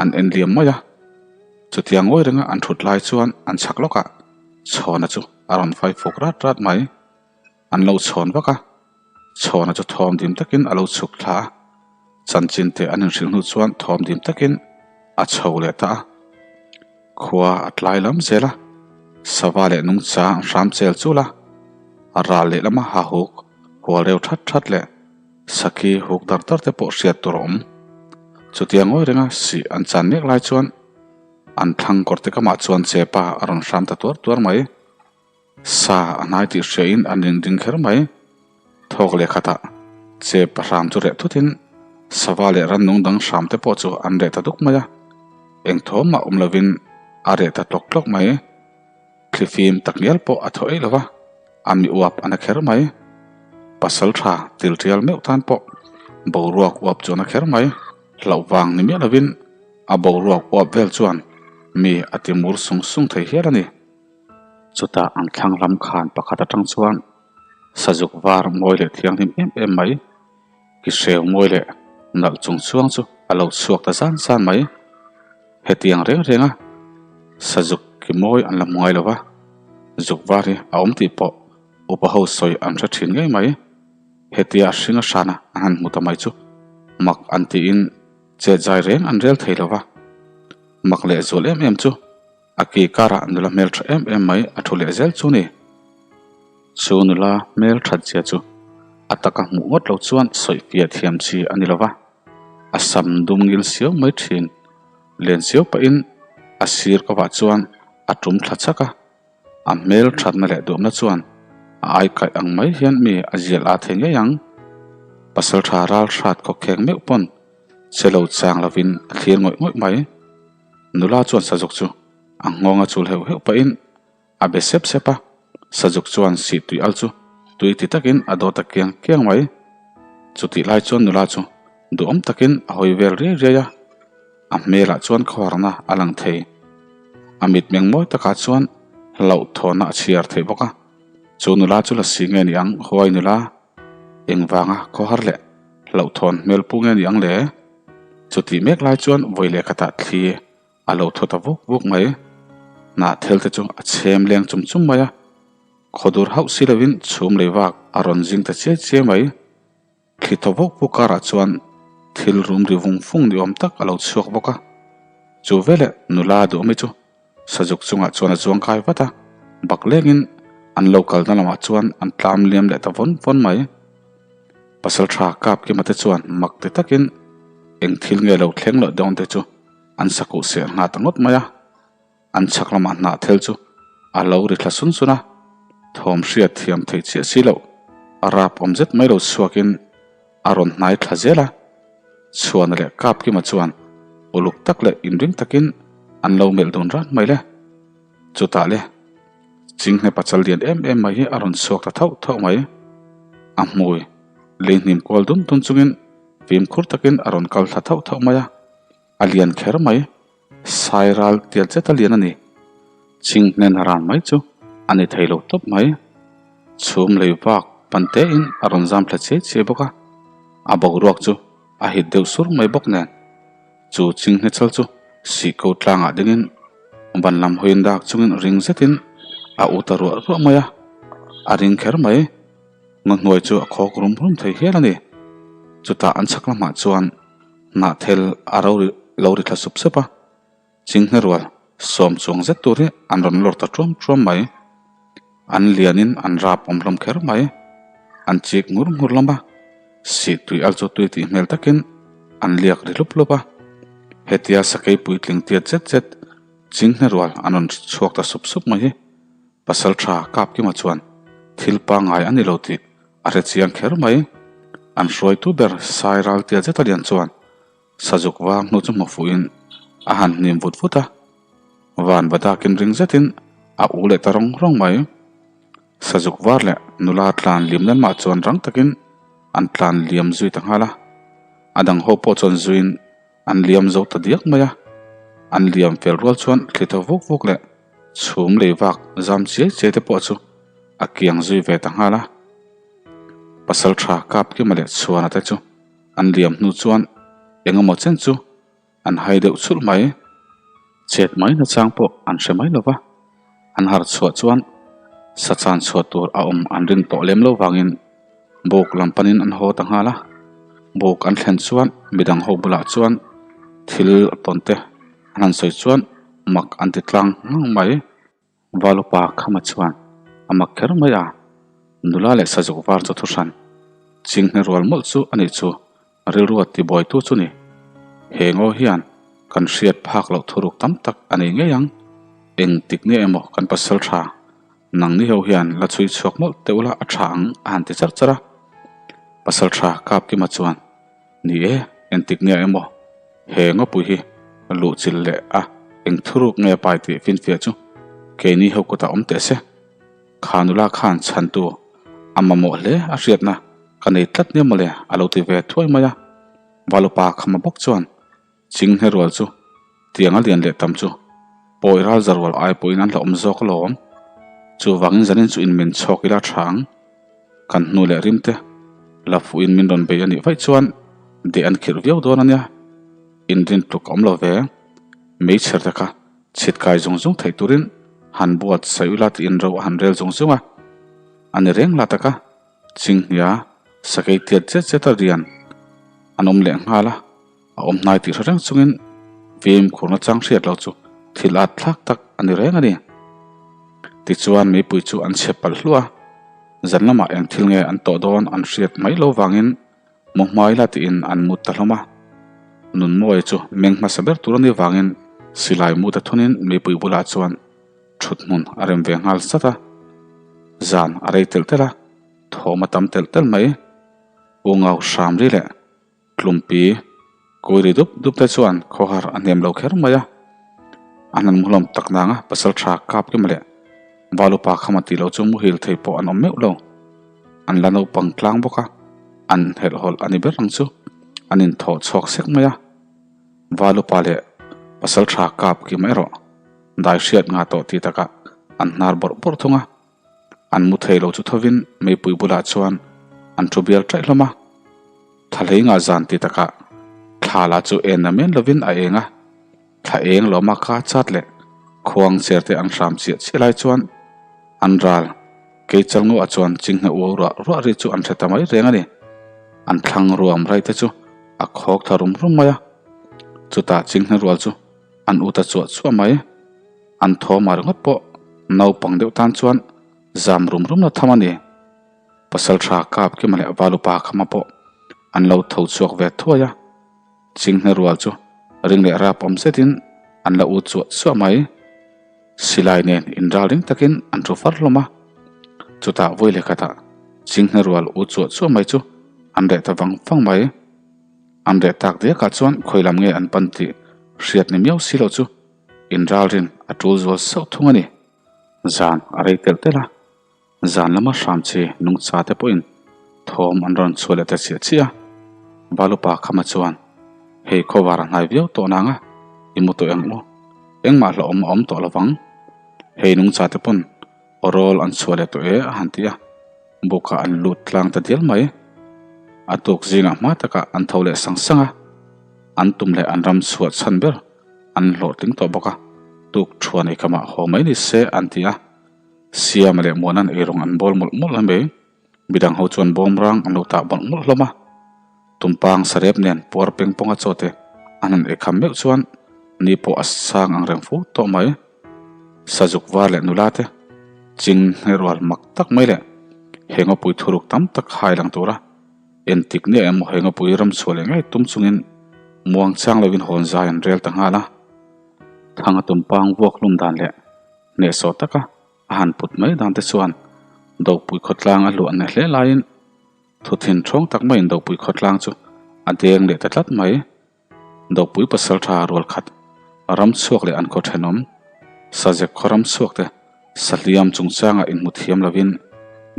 an en liam mai a. Chutiang ngawi renga an thut lai chuan an chhak lawkah Chhawna chu a rawn fai fuk rat rat mai. An lo chhawn vak a, Chhawna chu thawm dim takin a lo chhuk thla a, chanchin te an inhrilh hnu chuan thawm dim takin a chho leh ta a. Khua a tlai lam zel a, sava leh nungcha an hram chel chul a, a ral leh lama ha huk hual reu that that leh sakhi huk dar dar te pawh hriat tur a awm. Chutia ngawi renga sih an chan mek lai chuan An thlang kawr te kamah chuan chepa a rawn hram ta tuar tuar mai. Sa a hnai tih hriain an ring ding kher mai. Thawk leh khatah chepa hram chu reh thutin sava leh rannung dang hram te pawh chu an reh ta duk mai a. Eng thawmah awm lovin a reh ta tlawk tlawk mai. Thlifim tak ngial pawh a thaw eih lo va, a mi uap a na kher mai. Pasal tha til tial meuh tan pawh boruak uap chu a na kher mai. Hlauh vang ni miah lovin a boruak uap vel chuan mi a ti mur sung sung thei hial a ni. Chutah an thlang lam khan pakhat atang chuan sazuk var mawi leh thianghlim em em mai, ki hreu mawi leh nalh chung chuang chu a lo chhuak ta zan zan mai. Hetiang reng renga sazuk ki mawi an la hmu ngai lo va, zuk var hi a awm tih pawh upa ho sawi an hre thin ngei mai. Hetia a hring a hrana an han hmu ta mai chu mak an tiin chet zai reng an rel thei lo va. Mak leh zual em em chu a ki karah nula hmeltha em em mai a thu leh zel chu ni. Chu nula hmelthat zia chu a taka hmuh ngawt lo chuan sawifiah thiam chi a ni lo va, a sam dum ngil siau mai thin. Len siau pahin a sir kovah chuan a tum thla chak a. A hmel thatna leh duhna chuan a aikaih ang mai hian mi a zial a thei ngei ang. Pasaltha ral hrat khawkheng meuh pawn che lo chang lovin a thlir ngawih ngawih mai. Nula chuan sazuk chu a nghawng a chul heuh heuh pahin a be sep sep a, sazuk chuan sih tui al chu tui ti takin a dawt a kiang kiang mai. Chutih lai chuan nula chu duhawm takin a hawi vel riai riai a. A hmelah chuan khawarna a lang thei. A mitmeng mawi takah chuan hlauhthawnna a chhiar theih bawk a. Chu nula chu la si nge ni ang, huai nula? Engvanga khawhar leh hlauhthawn hmel pu nge ni ang le? Chutih mek lai chuan vawi leh khatah thli a lo thaw ta vuk vuk mai. Hnahthel te chu a chhem leng chum chum mai a. Khawdur hauh si lovin chhum lei vak a rawn zing ta chiai chiai mai. Thli thaw vawk vawk karah chuan thil rum ri vung vung ni awm tak a lo chhuak bawk a. Chu veleh nula duhmi chu sazuk chungah chuan a zuang kai vat a, bak lengin an lo kalna lamah chuan an tlam liam leh ta vawn vawn mai. Pasaltha Kapkima te chuan mak ti takin eng thil nge lo thleng loh dawn te chu an sakuh ser nghal ta ngawt mai a. An chhak lamah hnahthel chu a lo ri thla sun sun a, thawm hriat thiam theih chiah si loh a rap awm zet mai lo chhuakin a rawn hnai thla zel a. Chhuana leh Kapkima chuan uluk tak leh inring takin an lo melh dun ran mai le. Chutah le Chinghne pachal lian em em mai hi a rawn chhuak ta thauh thauh mai. A hmui lei hnim kual dun dun chungin fimkhur takin a rawn kal thla thauh thauh mai a, a lian kher mai. Sairal tial zet a lian a ni. Ching hnen ran mai chu a ni thei lo tawp mai. Chhum lei vak pan te in a rawn zam thla chiai chiai bawk a, a boruak chu a hit deuh sur mai bawk nen. Chu ching hne chal chu sih ko tlangah dingin ban lam hawiin dak chungin ring zetin a u ta ruah ruah mai a, a ring kher mai. Ngaw hnuai chu a khawk rum rum thei hial a ni. Chutah an chhak lamah chuan Hnahthel a ro lo ri thla sup sup a, chinghne rual sawm chuang zet tur hi an rawn lawr ta tuam tuam mai. An lianin an rap awm hlawm kher mai. An chik ngur ngur lam a, sih tui al chu tui tih hmel takin an liak ri hlup hlup a. Hetia sakei puitling tiat zet zet chinghne rual an rawn chhuak ta sup sup mai hi Pasaltha Kapkima chuan thil pangngai a ni lo tih a hre chiang kher mai. An hruaitu ber Sai Raltia zeta lian chuan Sazuk vang hnu chu hmu fuhin a han hnim vut vut a, van va dakin ring zetin a u leh ta rawng rawng mai. Sazuk var leh nula tlan liam lamah chuan rang takin an tlan liam zui ta nghal a, a dang ho pawh chuan zuiin an liam zo ta diak mai a. An liam fel rual chuan thli thaw vuk vuk leh chhum lei vak zam chiai chiai te pawh chu a kiang zui ve ta nghal a. Pasaltha Kapkima leh Chhuana te chu An liam hnu chuan eng emaw chen chu an hai deuh chhulh mai. Chet mai nachang pawh an hre mai lo va, an har chhuah chuan sa chan chhuah tur a awm an rin tawh lem lo vangin buk lam panin an haw ta nghal a. Buk an thlen chuan midang ho bulah chuan thil tawn te an han sawi chuan mak an ti tlang ngang mai. Valupa Khama chuan a mak kher mai a, nula leh sazuk var chu thuhran chinghne rual mawlh chu a nih chu rilru a tibuaitu chu ni. He ngaw hian kan hriat phak loh thuruk tam tak a nei ngei ang, eng tik nge emaw kan pasal tha nangni ho hian la chhui chhuak mawlh teh ula a tha ang a han ti charh charh a. Pasal tha Kapkima chuan Ni e, entik nge emaw he ngawpui hi luh chilh leh a eng thuruk nge pai tih finfiah chu keini ho kutah awm teh se. Kha nula khan chhantu a mamawh hle a hriatna ka nei tlat nia mawle a lo ti ve thuai mai a. Valupa khama bawk chuan Chinghne rual chu tiang a lian leh tam chu pawi ral za rual ai pawhin an hlauhawm zawk alawm. Chuvangin zanin chu in min chhawk ila tha ang. Kan hnu leh rim te la fuhin min rawn bei a nih vaih chuan deh an khirh viau dawn a nia. Inrin tluk a awm lo ve. Meichher te kha chhit kai zung zung theih turin han buat saih ula tiin ro a han rel zung zung a. A ni reng la taka Chinghnia sakei tiat zet zet a rian an awm leh nghal a. A awm hnai tih hre reng chungin fimkhur nachang hriat lo chu thil at thlak tak a ni reng a ni. Tichuan mipui chu an chhe palh hluah a, zan lamah eng thil nge an tawh dawn an hriat mai lo vangin mu hmai la tiin an mut ta hlawm a. Nunmawia chu meng hmasa ber tur a nih vangin silai mu ta thunin mipui bulah chuan thut hmun a rem ve nghal sat a. Zan a rei telh telh a, thawm a tam telh telh mai. U Ngau hram ri leh. Tlumpi, Kawi ri dup dup te chuan khawhar a hnem lo kher mai a, an han muhlawm tak nang a, pasal tha kap kim leh Valupa khama tih loh chu muhil thei pawh an awm meuh lo. An la naupang tlang bawk a, an helhhawlh a ni ber ang chu, an inthawh chhuak sek mai a. Valupa leh pasal tha kap kim erawh dai hriat ngah tawh tih takah an hnar bawrh bawrh thung a. An mu thei lo chu thovin meipui bulah chuan an thu bial ṭaih hlawm a. Thla hlei ngah zan ti takah thla lah chu en na men lovin a eng a, thla eng lawma ka chat leh khuang cher te an hram chiah chiah lai chuan an ral kei chal ngawh ah chuan chinghne uau ruah ruah ri chu an hre ta mai reng a ni. An thlang ruam rai te chu a khawk thla rum rum mai a, chutah chinghne rual chu an u ta chuah chuah mai. An thawmah ringawt pawh naupang deuh tan chuan zam rum rum la tham a ni. Pasal tha kap kima leh Valupa khama pawh an lo tho chhuak ve thuai a, Chinghne rual chu ring leh rap awm zetin an la u chuah chuah mai. Silai nen inral ring takin an thu far hlawm a, chutah vawi leh khatah Chinghne rual u chuah chuah mai chu an reh ta vang vang mai. An reh tak diakah chuan khawi lam nge an pan tih hriat ni miau si loh chu inralrin a tul zual sauh thung a ni. Zan a rei telh telh a, zan lama hram chi nungcha te pawhin thawm an rawn chhuah leh ta chiah chiah a. Valupa Khama chuan, Hei khawvar a hnai viau tawh nang a, i mu tawh eng u, engmah hlauhawm a awm tawh lovang. Hei nungcha te pawn aw rawl an chhuah leh tawh e a han ti a, bukah an lut tlang ta dial mai. A tuk zingah hma takah an tho leh sang sang a, an tum leh an ram chhuah chhan ber an hlawhtling tawh bawk a, tuk thuan ei kamah haw mai ni se an ti a, Siama leh Muana'n eirawng an bawl mawlh mawlh a mai, midang ho chuan bawmrang an lo tah mawlh mawlh hlawm a, tumpang sarep nen puar peng pawnga chaw te an han eikham meuh chuan ni pawh a sang ang reng fu tawh mai. Sazuk var leh nula te ching hne rual mak tak mai leh he ngawpui thuruk tam tak hai lang tura Entik nia emaw he ngawpui ram chhuah leh ngei tum chungin muang chang lovin hawn zai an rel ta nghal a. Thanga tumpang vuak hlum dan leh hnehsawh taka a han put mai dan te chuan Dopui khawtlang a hluah hneh hle laiin. Thu thin ṭhawng tak maiin Dopui khawtlang chu a deng leh ta tlat mai. Dopui pasalṭha rual khat ram chhuak leh an khaw ṭhenawm Sazek khaw ram chhuak te sahliam chungchangah inhmu thiam lovin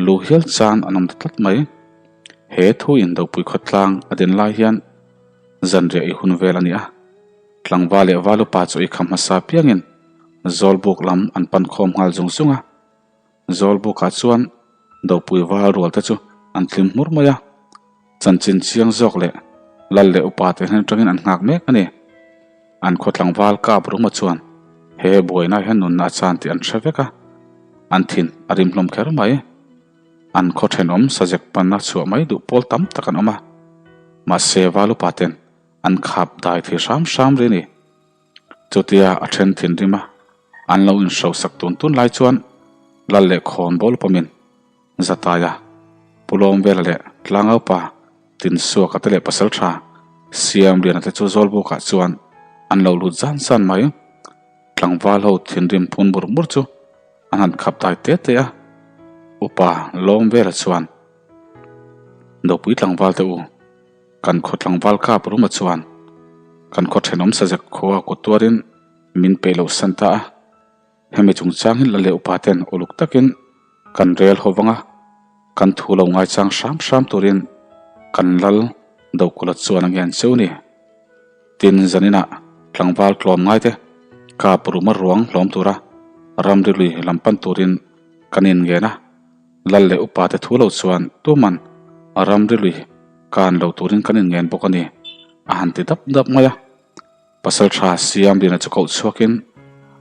lu hial chan an awm ta tlat mai. He thu in Dopui khawtlang a den lai hian zanriah i hun vel a ni a. Tlangval leh Valupa chu i kham hmasa piangin Zawlbuk lam an pan khawm nghal zung zung a. Zawlbukah chuan Dopui val rual te chu an tlim hmur mai a, chanchin chiang zawk leh lal leh upa te hnen atangin an nghak mek a ni. An khaw tlangval kap ruma chuan he buaina hian nunna a chan tih an hre vek a, an thin a rim hlawm kher mai. An khaw thenawm sazek panna chhuah mai duh pawl tam tak an awm a, mahse val upa ten an khap dai thei hram hram ri a ni. Chutia a then thinrim a, an lo inhrosak tun tun lai chuan Lal leh Khawn bawl pawmin Zataia, Pu Lawmvela leh Tlangaupa Tinsuaka te leh Pasaltha Siamliana te chu Zawlbukah chuan an lo lut zan zan mai. Tlangval ho thinrim phun mur mur chu an han khap dai te te a, Upa Lawmvela chuan, Dopui tlangval te u, Kan khaw tlangval kap ruma chuan kan khaw thenawm sazek khua kut tuarin min peih loh san ta a. Hemi chungchang hi la leh upa ten uluk takin kan rel ho vang a, kan thu lo ngaichang hram hram turin kan lal Dokula chuan a ngen cheu ni. Tin, zaninah tlangval tlawm ngaite kap ruma ruang hlawm tura ramri lui lam pan turin kan inngen a. Lal leh upa te thu lo chuan tuman ramri lui kan lo turin kan inngen bawk a ni, a han ti dap dap mai a. Pasaltha Siamliana chu koh chhuakin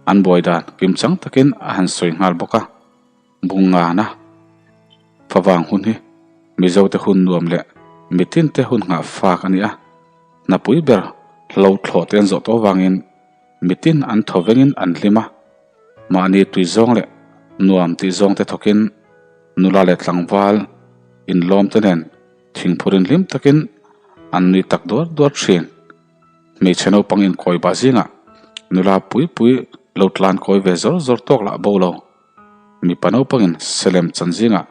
an buai dan kimchang takin a han sawi nghal bawk a. Bungngana favang hun hi Mizote hun nuam leh mitinte hun nghah fak a ni a, hnapui ber hlo thlawh te an zawh tawh avangin mitin an thaw vengin an hlim a. Mahni tui zawng leh nuam tih zawng te thawkin nula leh tlangval inlawm te nen thingphurin hlim takin an nui tak duar duar thin. Hmeichhe naupang inkawi bah zingah nula pui pui lo tlan kawi ve zawr zawr tawk lah bo lo. Mipa naupangin selem chan zingah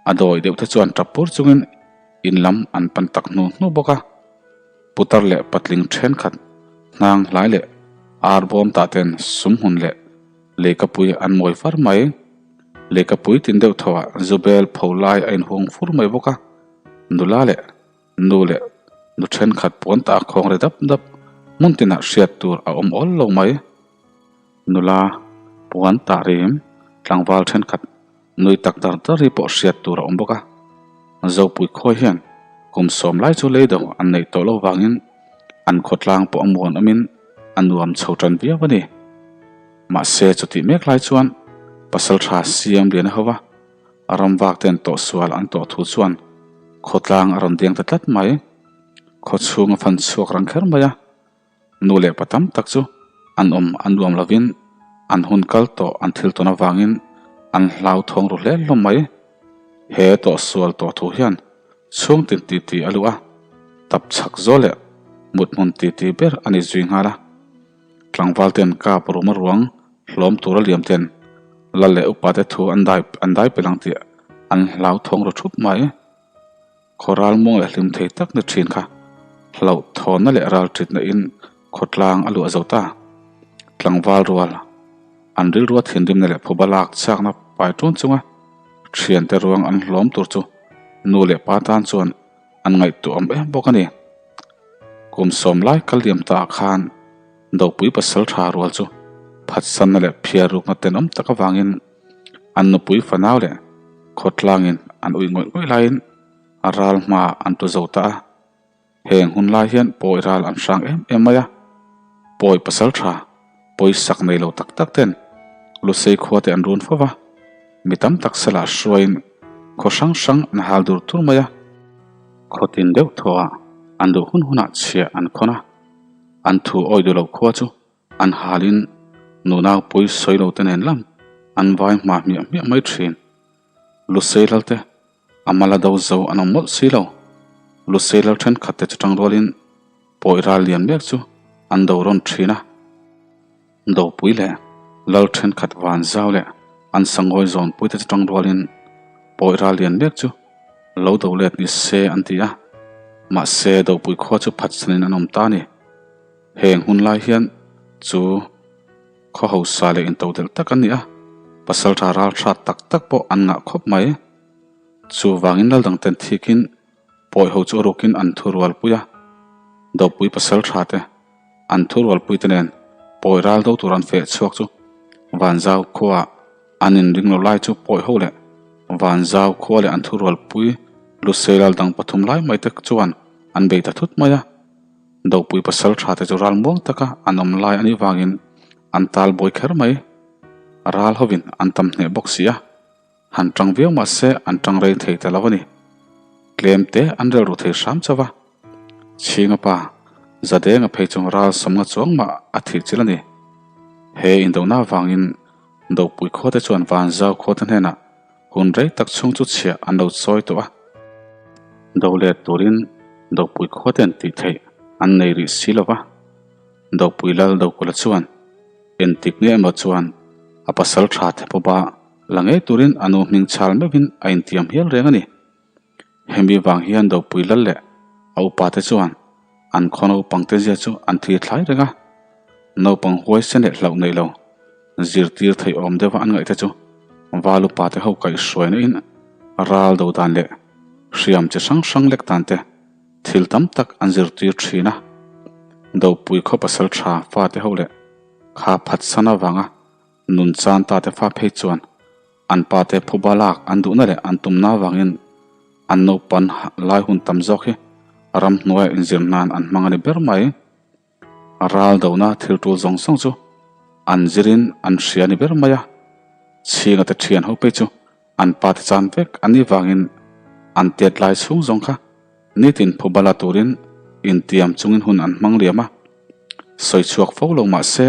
a dawi deuh te chuan tap pur chungin in lam an pan tak hnu hnu bawk a. Putar leh patling thenkhat hnang hlai leh ar bawm tah ten sumhmun leh leikapui an mawi far mai. Leikapui tin deuh tho ah zubel pho lai a inhung fur mai bawk a, nula leh nu leh nu thenkhat puan tah khawng ri dap dap hmun tinah hriat tur a awm awl lo mai. Nula puan tah rim tlangval thenkhat Nui tak dar dar hi pawh hriat tur a awm bawk a, Zopui khawi hian kum sawm lai chu lei deuh an neih tawh lo vangin an khawtlang pawh a muan awmin a nuam chho tan viau a ni. Mahse chutih mek lai chuan Pasaltha Siam Liana hova ram vak ten tawhsual an tawh thu chuan khawtlang a rawn deng ta tlat mai. Khawchhung a fan chhuak rang kher mai a. Nu leh pa tam tak chu an awm a nuam lovin an hun kal tawh an thil tawn avangin an hlauthawng ru hle hlawm mai. He tawhsual tawh thu hian chhung tin titi a luh a, tap chhak zawl leh mut hmun titi ber a ni zui nghal a. Tlangval ten kap ruma ruang hlawm tura liam ten lal leh upa te thu an dai an dai pel ang tih an hlauthawng ru thup mai. Khawral muang leh hlim thei tak ni thin kha hlauhthawnna leh ralṭitna in khawtlang a luah zo ta. Tlangval rual an rilrua thinrimna leh phuba lak chakna pai ṭun chunga ṭhiante ruang an hlawm tur chu nu leh pa tan chuan an ngaihtuah awm em bawk a ni. Kum sawm lai kal liam ta ah khan Dopui pasal ṭha rual chu phatsanna leh phiar rukna tenawm tak avangin An nupui fanau leh khawtlangin an ui ngawih ngawih laiin a ral hma an tu zo ta a. Heng hun lai hian pawi ral an hrang em em mai a. Pawi pasal tha, pawi sak nei lo tak tak ten Lusei khua te an run fo va. Mi tam tak salah hruaiin khaw hrang hrang an hal dur tur mai a. Khaw tin deuh thaw ah an duh hun hunah chhiah an khawn a. An thu awi duh lo khua chu An halin nunau pui sawi lo te nen lam an vai hma hmiah hmiah mai thin. Lusei lal te a mala do zo an awm mawlh si lo. Lusei lal thenkhat te chu tang rualin pawi ral lian mek chu an do rawn thin a. Dopui leh lal thenkhat van zau leh an sangawi zawnpui te chu tang rualin pawi ral lian mek chu. Lo do let ni se an ti a, mahse Dopui khua chu phatsanin an awm ta a ni. Heng hun lai hian chu khaw hausa leh intodelh tak an ni a, pasaltha ral hrat tak tak pawh an ngah khawp mai. Chuvangin lal dangten thikin pawi ho chu a rukin an thu rualpui a, Dopui pasaltha te an thu rualpui te nen pawi ral do tur an feh chhuak chu Vanzau khuaah An inring lo lai chu pawi ho leh Vanzau khua leh an thurualpui Lusei lal dang pathum lai mai te chuan an bei ta thut mai a. Dopui pasal tha te chu ral muang taka an awm lai anih vangin an tal buai kher mai. Ral hovin an tam hneh bawk si a, han tang viau mah se an tang rei thei ta lo a ni. Tlem te an relru thei hram chauh a. Chhinga pa, Zadenga phei chu ral sawmnga chuang mah a thih chilh a ni. He indona avangin Dopui khuate chuan Vanzau khuate hnenah hun rei tak chhung chu chhiah an lo chawi tawh a. Do let turin Dopui khuate'n tih theih an nei rih si lo va. Dopui lal Dokula chuan entik nge emaw chuan a pasal tha Thepawba la ngei turin a nu hming chhal meuhin a intiam hial reng a ni. Hemi vang hian Dopui lal leh a upate chuan an khaw naupangte zia chu an thlir thlai reng a, naupang huaisen leh hlauh neih lo zirtir theih awm deuha an ngaihte chu val upate ho kaihhruaina in ral do dan leh hriam chi hrang hrang lek dan te thil tam tak an zirtir thin a. Dopui khaw pasal tha fate ho leh kha phatsan avanga nun chan tate fa phei chuan An pate phuba lak an duhna leh an tumna avangin an naupan lai hun tam zawk hi ramhnuaia inzir nan an hmang a ni ber mai. Ral dona thil tul zawng zawng chu an zirin an hria a ni ber mai a, chhinga te thian ho phei chu an pate chan vek a nih vangin an tet lai chhung zawng kha nitin phuba la turin intiam chungin hun an hmang liam a, sawi chhuak fo lo mah se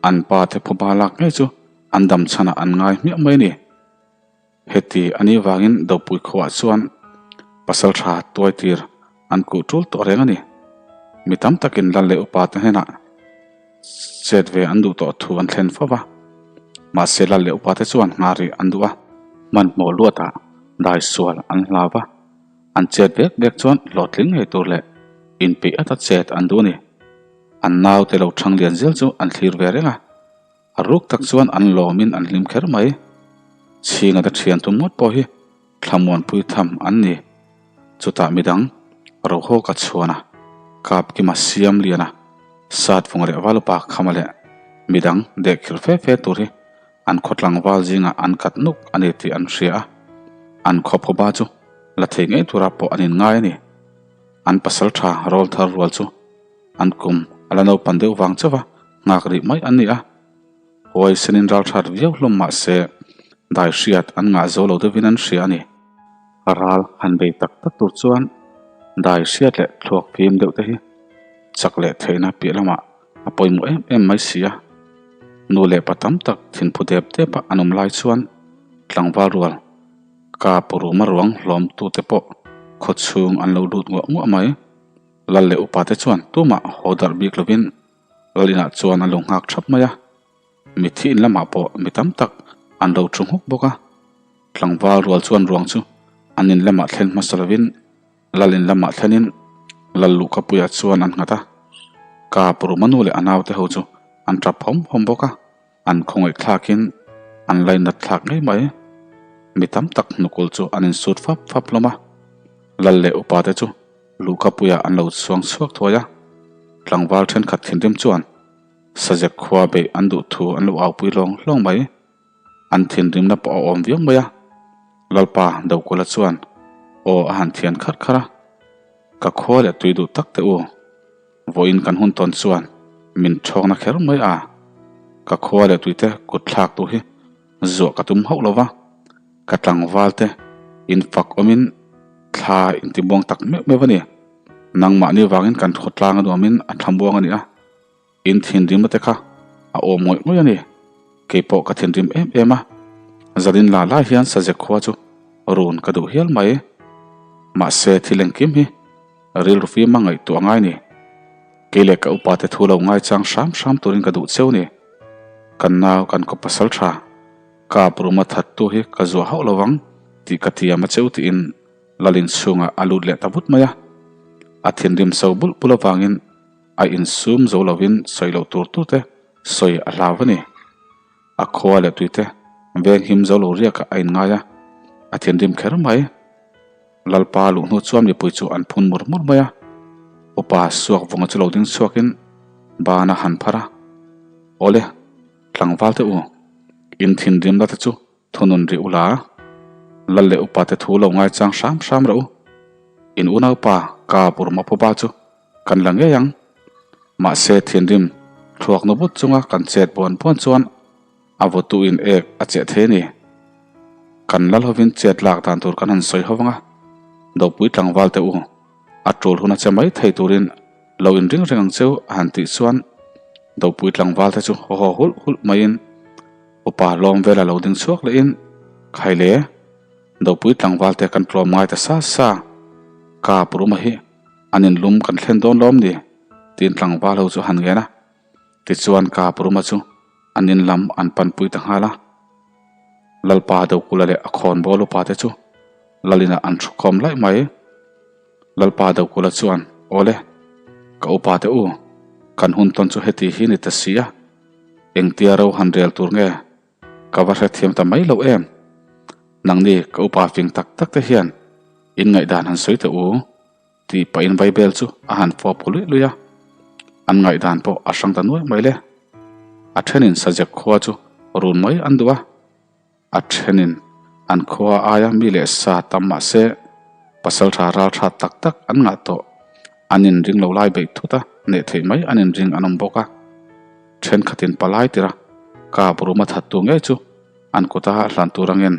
an pate phuba lak ngei chu An dam chhanah an ngai hmiah mai a ni. Heti a nih vangin Dopui khuaah chuan pasal tha tuai tir an kuh tul tawh reng a ni. Mi tam takin lal leh upa te hnenah chet ve an duh tawh thu an thlen fo va. Mahse lal leh upa te chuan nghah rih an duh a. Hmanhmawh luatah dai sual an hlau va, an chet vek vek chuan hlawhtling ngei tur leh inpeih ata chet an duh a ni. An naute lo thang lian zel chu an thlir ve reng a. A ruk tak chuan an lawmin an hlim kher mai. Chhinga te thian tum ngawt pawh hi thlamuanpui tham an ni. Chutah midang Rohawka chhuana, Kapkima Siamliana, Satvunga leh Valupa Khama leh midang dehkhirh fe fe tur hi an khaw tlangval zingah an kat nuk a ni tih an hria a, an khaw phuba chu la thei ngei tura pawh an inngai a ni. An pasaltha rawlthar rual chu An kum a la naupan deuh vang chauh a, nghak rih mai an ni a. Huaisenin ral that viau hlawm mah se, dai hriat an ngah zo lo deuhin an hria a ni. Ral han bei tak tak tur chuan dai hriat leh thluak fim deuh te hi chak leh theihna piah lamah a pawimawh em em mai si a. Nu leh pa tam tak thinphu dep dep a an awm lai chuan tlangval rual kap ruma ruang hlawm tute pawh khawchhung an lo lut nguah nguah mai. Lal leh upate chuan tumah haw darh bik lovin lal inah chuan an lo nghak thap mai a, mitthi in lamah pawh mi tam tak an lo thu nghuk bawk a. Tlangval rual chuan ruang chu an in lamah thlen hmasa lovin lal in lamah thlenin lal luhkapuiah chuan an nghat a, Kap Rumanu leh a naute ho chu an tap hawm hawm bawk a. An khawngaih thlakin an lainat thlak ngei mai. Mi tam tak hnukul chu an insut fap fap hlawm a. Lal leh upate chu luhkapuiah an lo chhuang chhuak thuai a. Tlangval thenkhat thinrim chuan Sazek khua beih an duh thu an lo aupui hlawng hlawng mai. An thinrimna pawh a awm viau mai a. Lalpa Dokula chuan aw a han thian kharh kharh a. Ka khua leh tui duh tak teh u. Vawiin kan hun tawn chuan min ṭhawkna kher mai a, ka khua leh tuite kut thlak tu hi zuah ka tum hauh lo va, ka tlangval te in fak awmin thla in ti buang tak meuh meuh a ni. Nangmahni vangin kan khawtlang a nuamin a thlamuang a ni a, in thinrimna te kha a awm ngawih ngawih a ni. Keipawh ka thinrim em em a, zanin la lai hian Sazek khua chu run ka duh hial mai. Mahse thil engkim hi Rilru fim a ngaihtuah ngai ni. Kei leh ka upa te thu lo ngaichang hram hram turin ka duh cheu ni. Kan nau kan kawp pasal tha. Kap ruma thattu hi ka zuah hauh lo ang tih ka tiam a cheu tiin. Lalin chhungah a lut leh ta vut mai a. A thinrim so bulh bulh avangin a insum zo lovin sawi loh tur tur te sawi a hlau a ni. A khua leh tuite veng him zo lo riakah a inngai a, a thinrim kher mai. Lalpa luh hnu chuan mipui chu an phun mur mur mai a, upa suak vunga chu lo ding chhuakin ban a han phar a, Awle, tlangval te u, in thinrimna te chu thunun rih ula, lal leh upa te thu lo ngaichang hram hram reuh u, in unaupa ka burma pawba chu kan la ngei ang. Mahse thinrim thluak nu but chunga kan chet buan buan chuan A vawtuin ek a cheh thei a ni. Kan lal hovin chet lak dan tur kan han sawi ho vang a, Dopui tlangval te u, a tul hun a che mai thei turin lo inring reng ang cheu a han tih chuan Dopui tlangval te chu haw haw hulh hulh maiin upa lawm vela lo ding chhuak lehin Khaile, Dopui tlangval te kan tlawm ngai ta sa sa, ka puruma hi an inlum kan thlen dawn lawm ni tiin tlangval ho chu a han ngen a. Tichuan ka puruma chu an in lam an panpui ta nghal a. Lalpa Dokula leh a khawnbawl upa te chu Lalina an thu khawm laih mai. Lalpa Dokula chuan, Awle, ka upa te u, kan hun tawn chu heti hi ni ta si a, engtia ro han rel tur nge ka va hrethiam ta mai lo em? Nangni ka upa fing tak tak te hian in ngaihdan han sawi teh u. Tih pahin Vaibel chu a han fawp ku luih luih a, an ngaihdan pawh a hrang ta nuai mai le. A thenin Sajek khua chu run mai an duh a, a thenin an khua aia mi leh sa tam mah se pasaltha ralthat tak tak an ngah tawh, an inring lo lai beih thut a, neih theih mai an inring an awm bawk a. Thenkhatin palai tira kap ruma thattu ngei chu an kuta hlan tur angin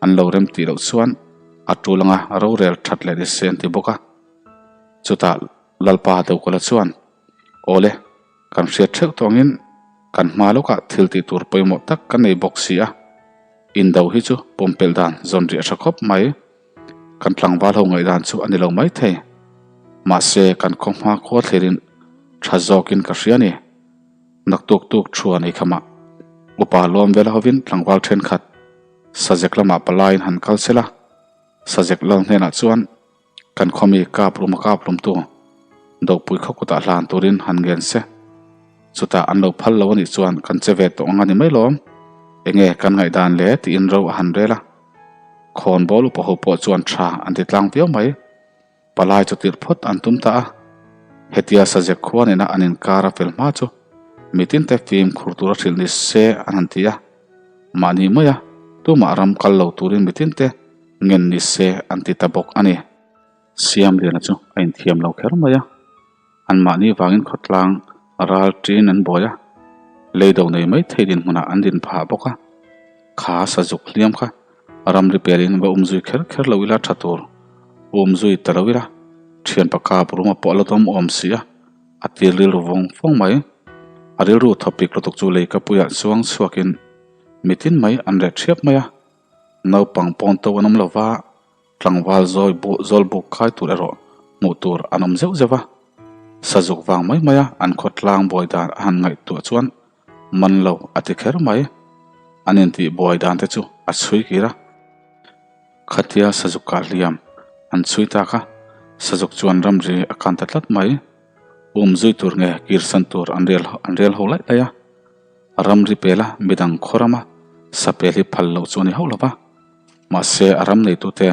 an lo rem tih loh chuan a tul anga rorel that leh ni se an ti bawk a. Chutah Lalpa Dokula chuan, Awle, kan hriat theuh tawh angin kan hma lawkah thil tih tur pawimawh tak kan nei bawk si a, indo hi chu pumpelh dan zawn rih a tha khawp mai. Kan tlangval ho ngaihdan chu a ni lo mai thei. Mahse, kan khaw hma khua thlirin tha zawkin ka hria a ni. Naktuk tuk thu a nei khamah upa lawm vel hovin tlangval thenkhat Sajek lamah palaiin han kal sela, Sajek lal hnenah chuan kan khawmi kap rum a kap lumtu Dopui khaw kutah hlan turin han ngen se. Chutah an lo phal lo anih chuan kan che ve tawh ang a ni mai lawm. Enge kan ngaihdan le tiin ro a han rel a. Khawnbawl upa ho pawh chuan tha an ti tlang viau mai. Palai chu tirh phawt an tum ta a, hetia Sajek khua nena an inkar a fel hma chu mitinte fimkhur tura hrilh ni se an han ti a, mahni maia tumah ram kal lo turin mitinte ngen ni se an ti ta bawk a ni. Siamliana chu a inthiam lo kher mai a. Anmahni vangin khawtlang ral ṭin an buai a, leido nei mai thei dinhmunah an din phah bawk a. Kha sazuk hliam kha ramri pelin va umzui kher kher lo ila ṭha tur umzui ta lo ila, ṭhianpa kap ruma pawh a la dawm awm si a, a tir rilru vawng vawng mai. A rilru thawpik lutuk chu leikapuiah chuang chhuakin mitin mai an reh ṭhiap mai a, naupang pawn to an awm lo va, Tlangval zawi buh zawl buk khai tur erawh hmuh tur an awm zeuh zeuh a, sazuk vang mai mai a an khawtlang buai dan a han ngaihtuah chuan man lo a ti kher mai. An intih buai dan te chu a chhui kir a, khatia sazuk kah hliam an chhui tak a, sazuk chuan ramri a kan ta tlat mai. Um zui tur nge kirsan tur an rel an rel ho laih laih a, ramri pela midang khaw rama sapel hi phal loh chu a ni hauh lo va. Mahse, a ram neitute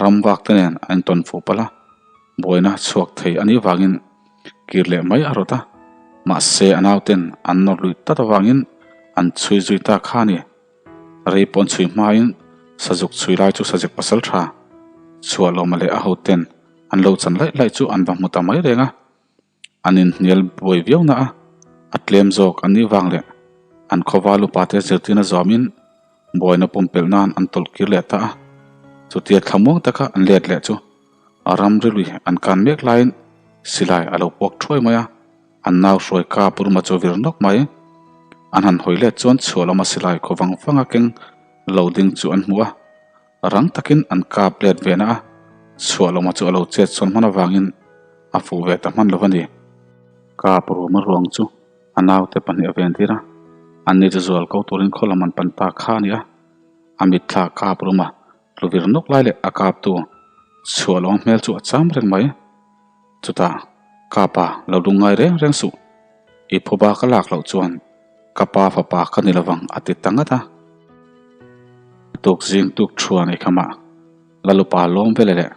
ram vak te nen a intawn fuh palh a, buaina chhuak thei a nih vangin kir leh mai a rawt a. Mahse, a nauten an nawr luih tlat avangin an chhui zui ta kha a ni. Rei pawh an chhui hmain sazuk chhui lai chu sazek pasal tha Chhuahlawma leh a hoten an lo chan laih laih chu an va hmu ta mai reng a. An inhnial buai viau na a, a tlem zawk an nih vang leh an khawval upate zirtirna zawmin buaina pumpelh nan an tawlh kir leh ta a. Chutia thlamuang taka an let leh chu a ram rilui an kan mek laiin silai a lo puak thuai mai a, an nau hruai kap ruma chu vir nawk mai. An han hawi let chuan chhuah lama silai khaw vang vanga keng lo ding chu an hmu a, Rang takin an kap let ve na a, chhuah lawma chu a lo chet sawn hman avangin a fuh ve ta hman lo a ni. Kap ruma ruang chu a naute pahnih a ventir a, anni chu zual ko turin khaw lam an pan ta kha a ni a. A mitthla kap ruma tluvir nawk lai leh a kaptu. Chhuah lawng hmel chu a cham reng mai. Chutah, Ka pa, lo lung ngai reng reng suh. I phuba ka lak loh chuan ka pa fapa ka ni lovang a ti ta ngat a. Tuk zing tuk thuan ei khamah Lalupa lawm vele leh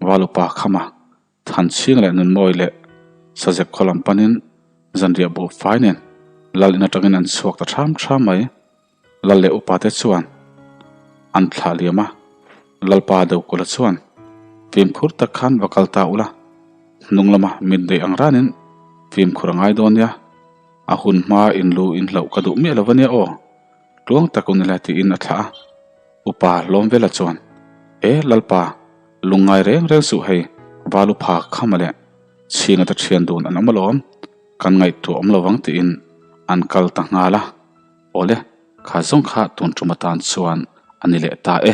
Valupa khama Thanchhing leh Nunmawi leh Sazek khaw lam panin zanriah buh fai nen Lal in atangin an chhuak ta ṭham ṭham mai. Lal leh upa te chuan an thlah liam a, Lalpa Dokula chuan fimkhur tak khan va kal ta ula, hnung lama mit daih ang ranin fimkhur a ngai dawn nia, a hun hma in lu in hlauh ka duh miah lo ania aw, tluang tak u nila tiin a thlah a. Upa Lawmvela chuan, E Lalpa, lungngai reng reng suh hei, Valupha khama leh Chhinga te thian dun an awm alawm, kan ngaihtuah awm lovang tiin an kal ta nghal a. Awle, kha zawng kha tun tum atan chuan a ni leh ta e.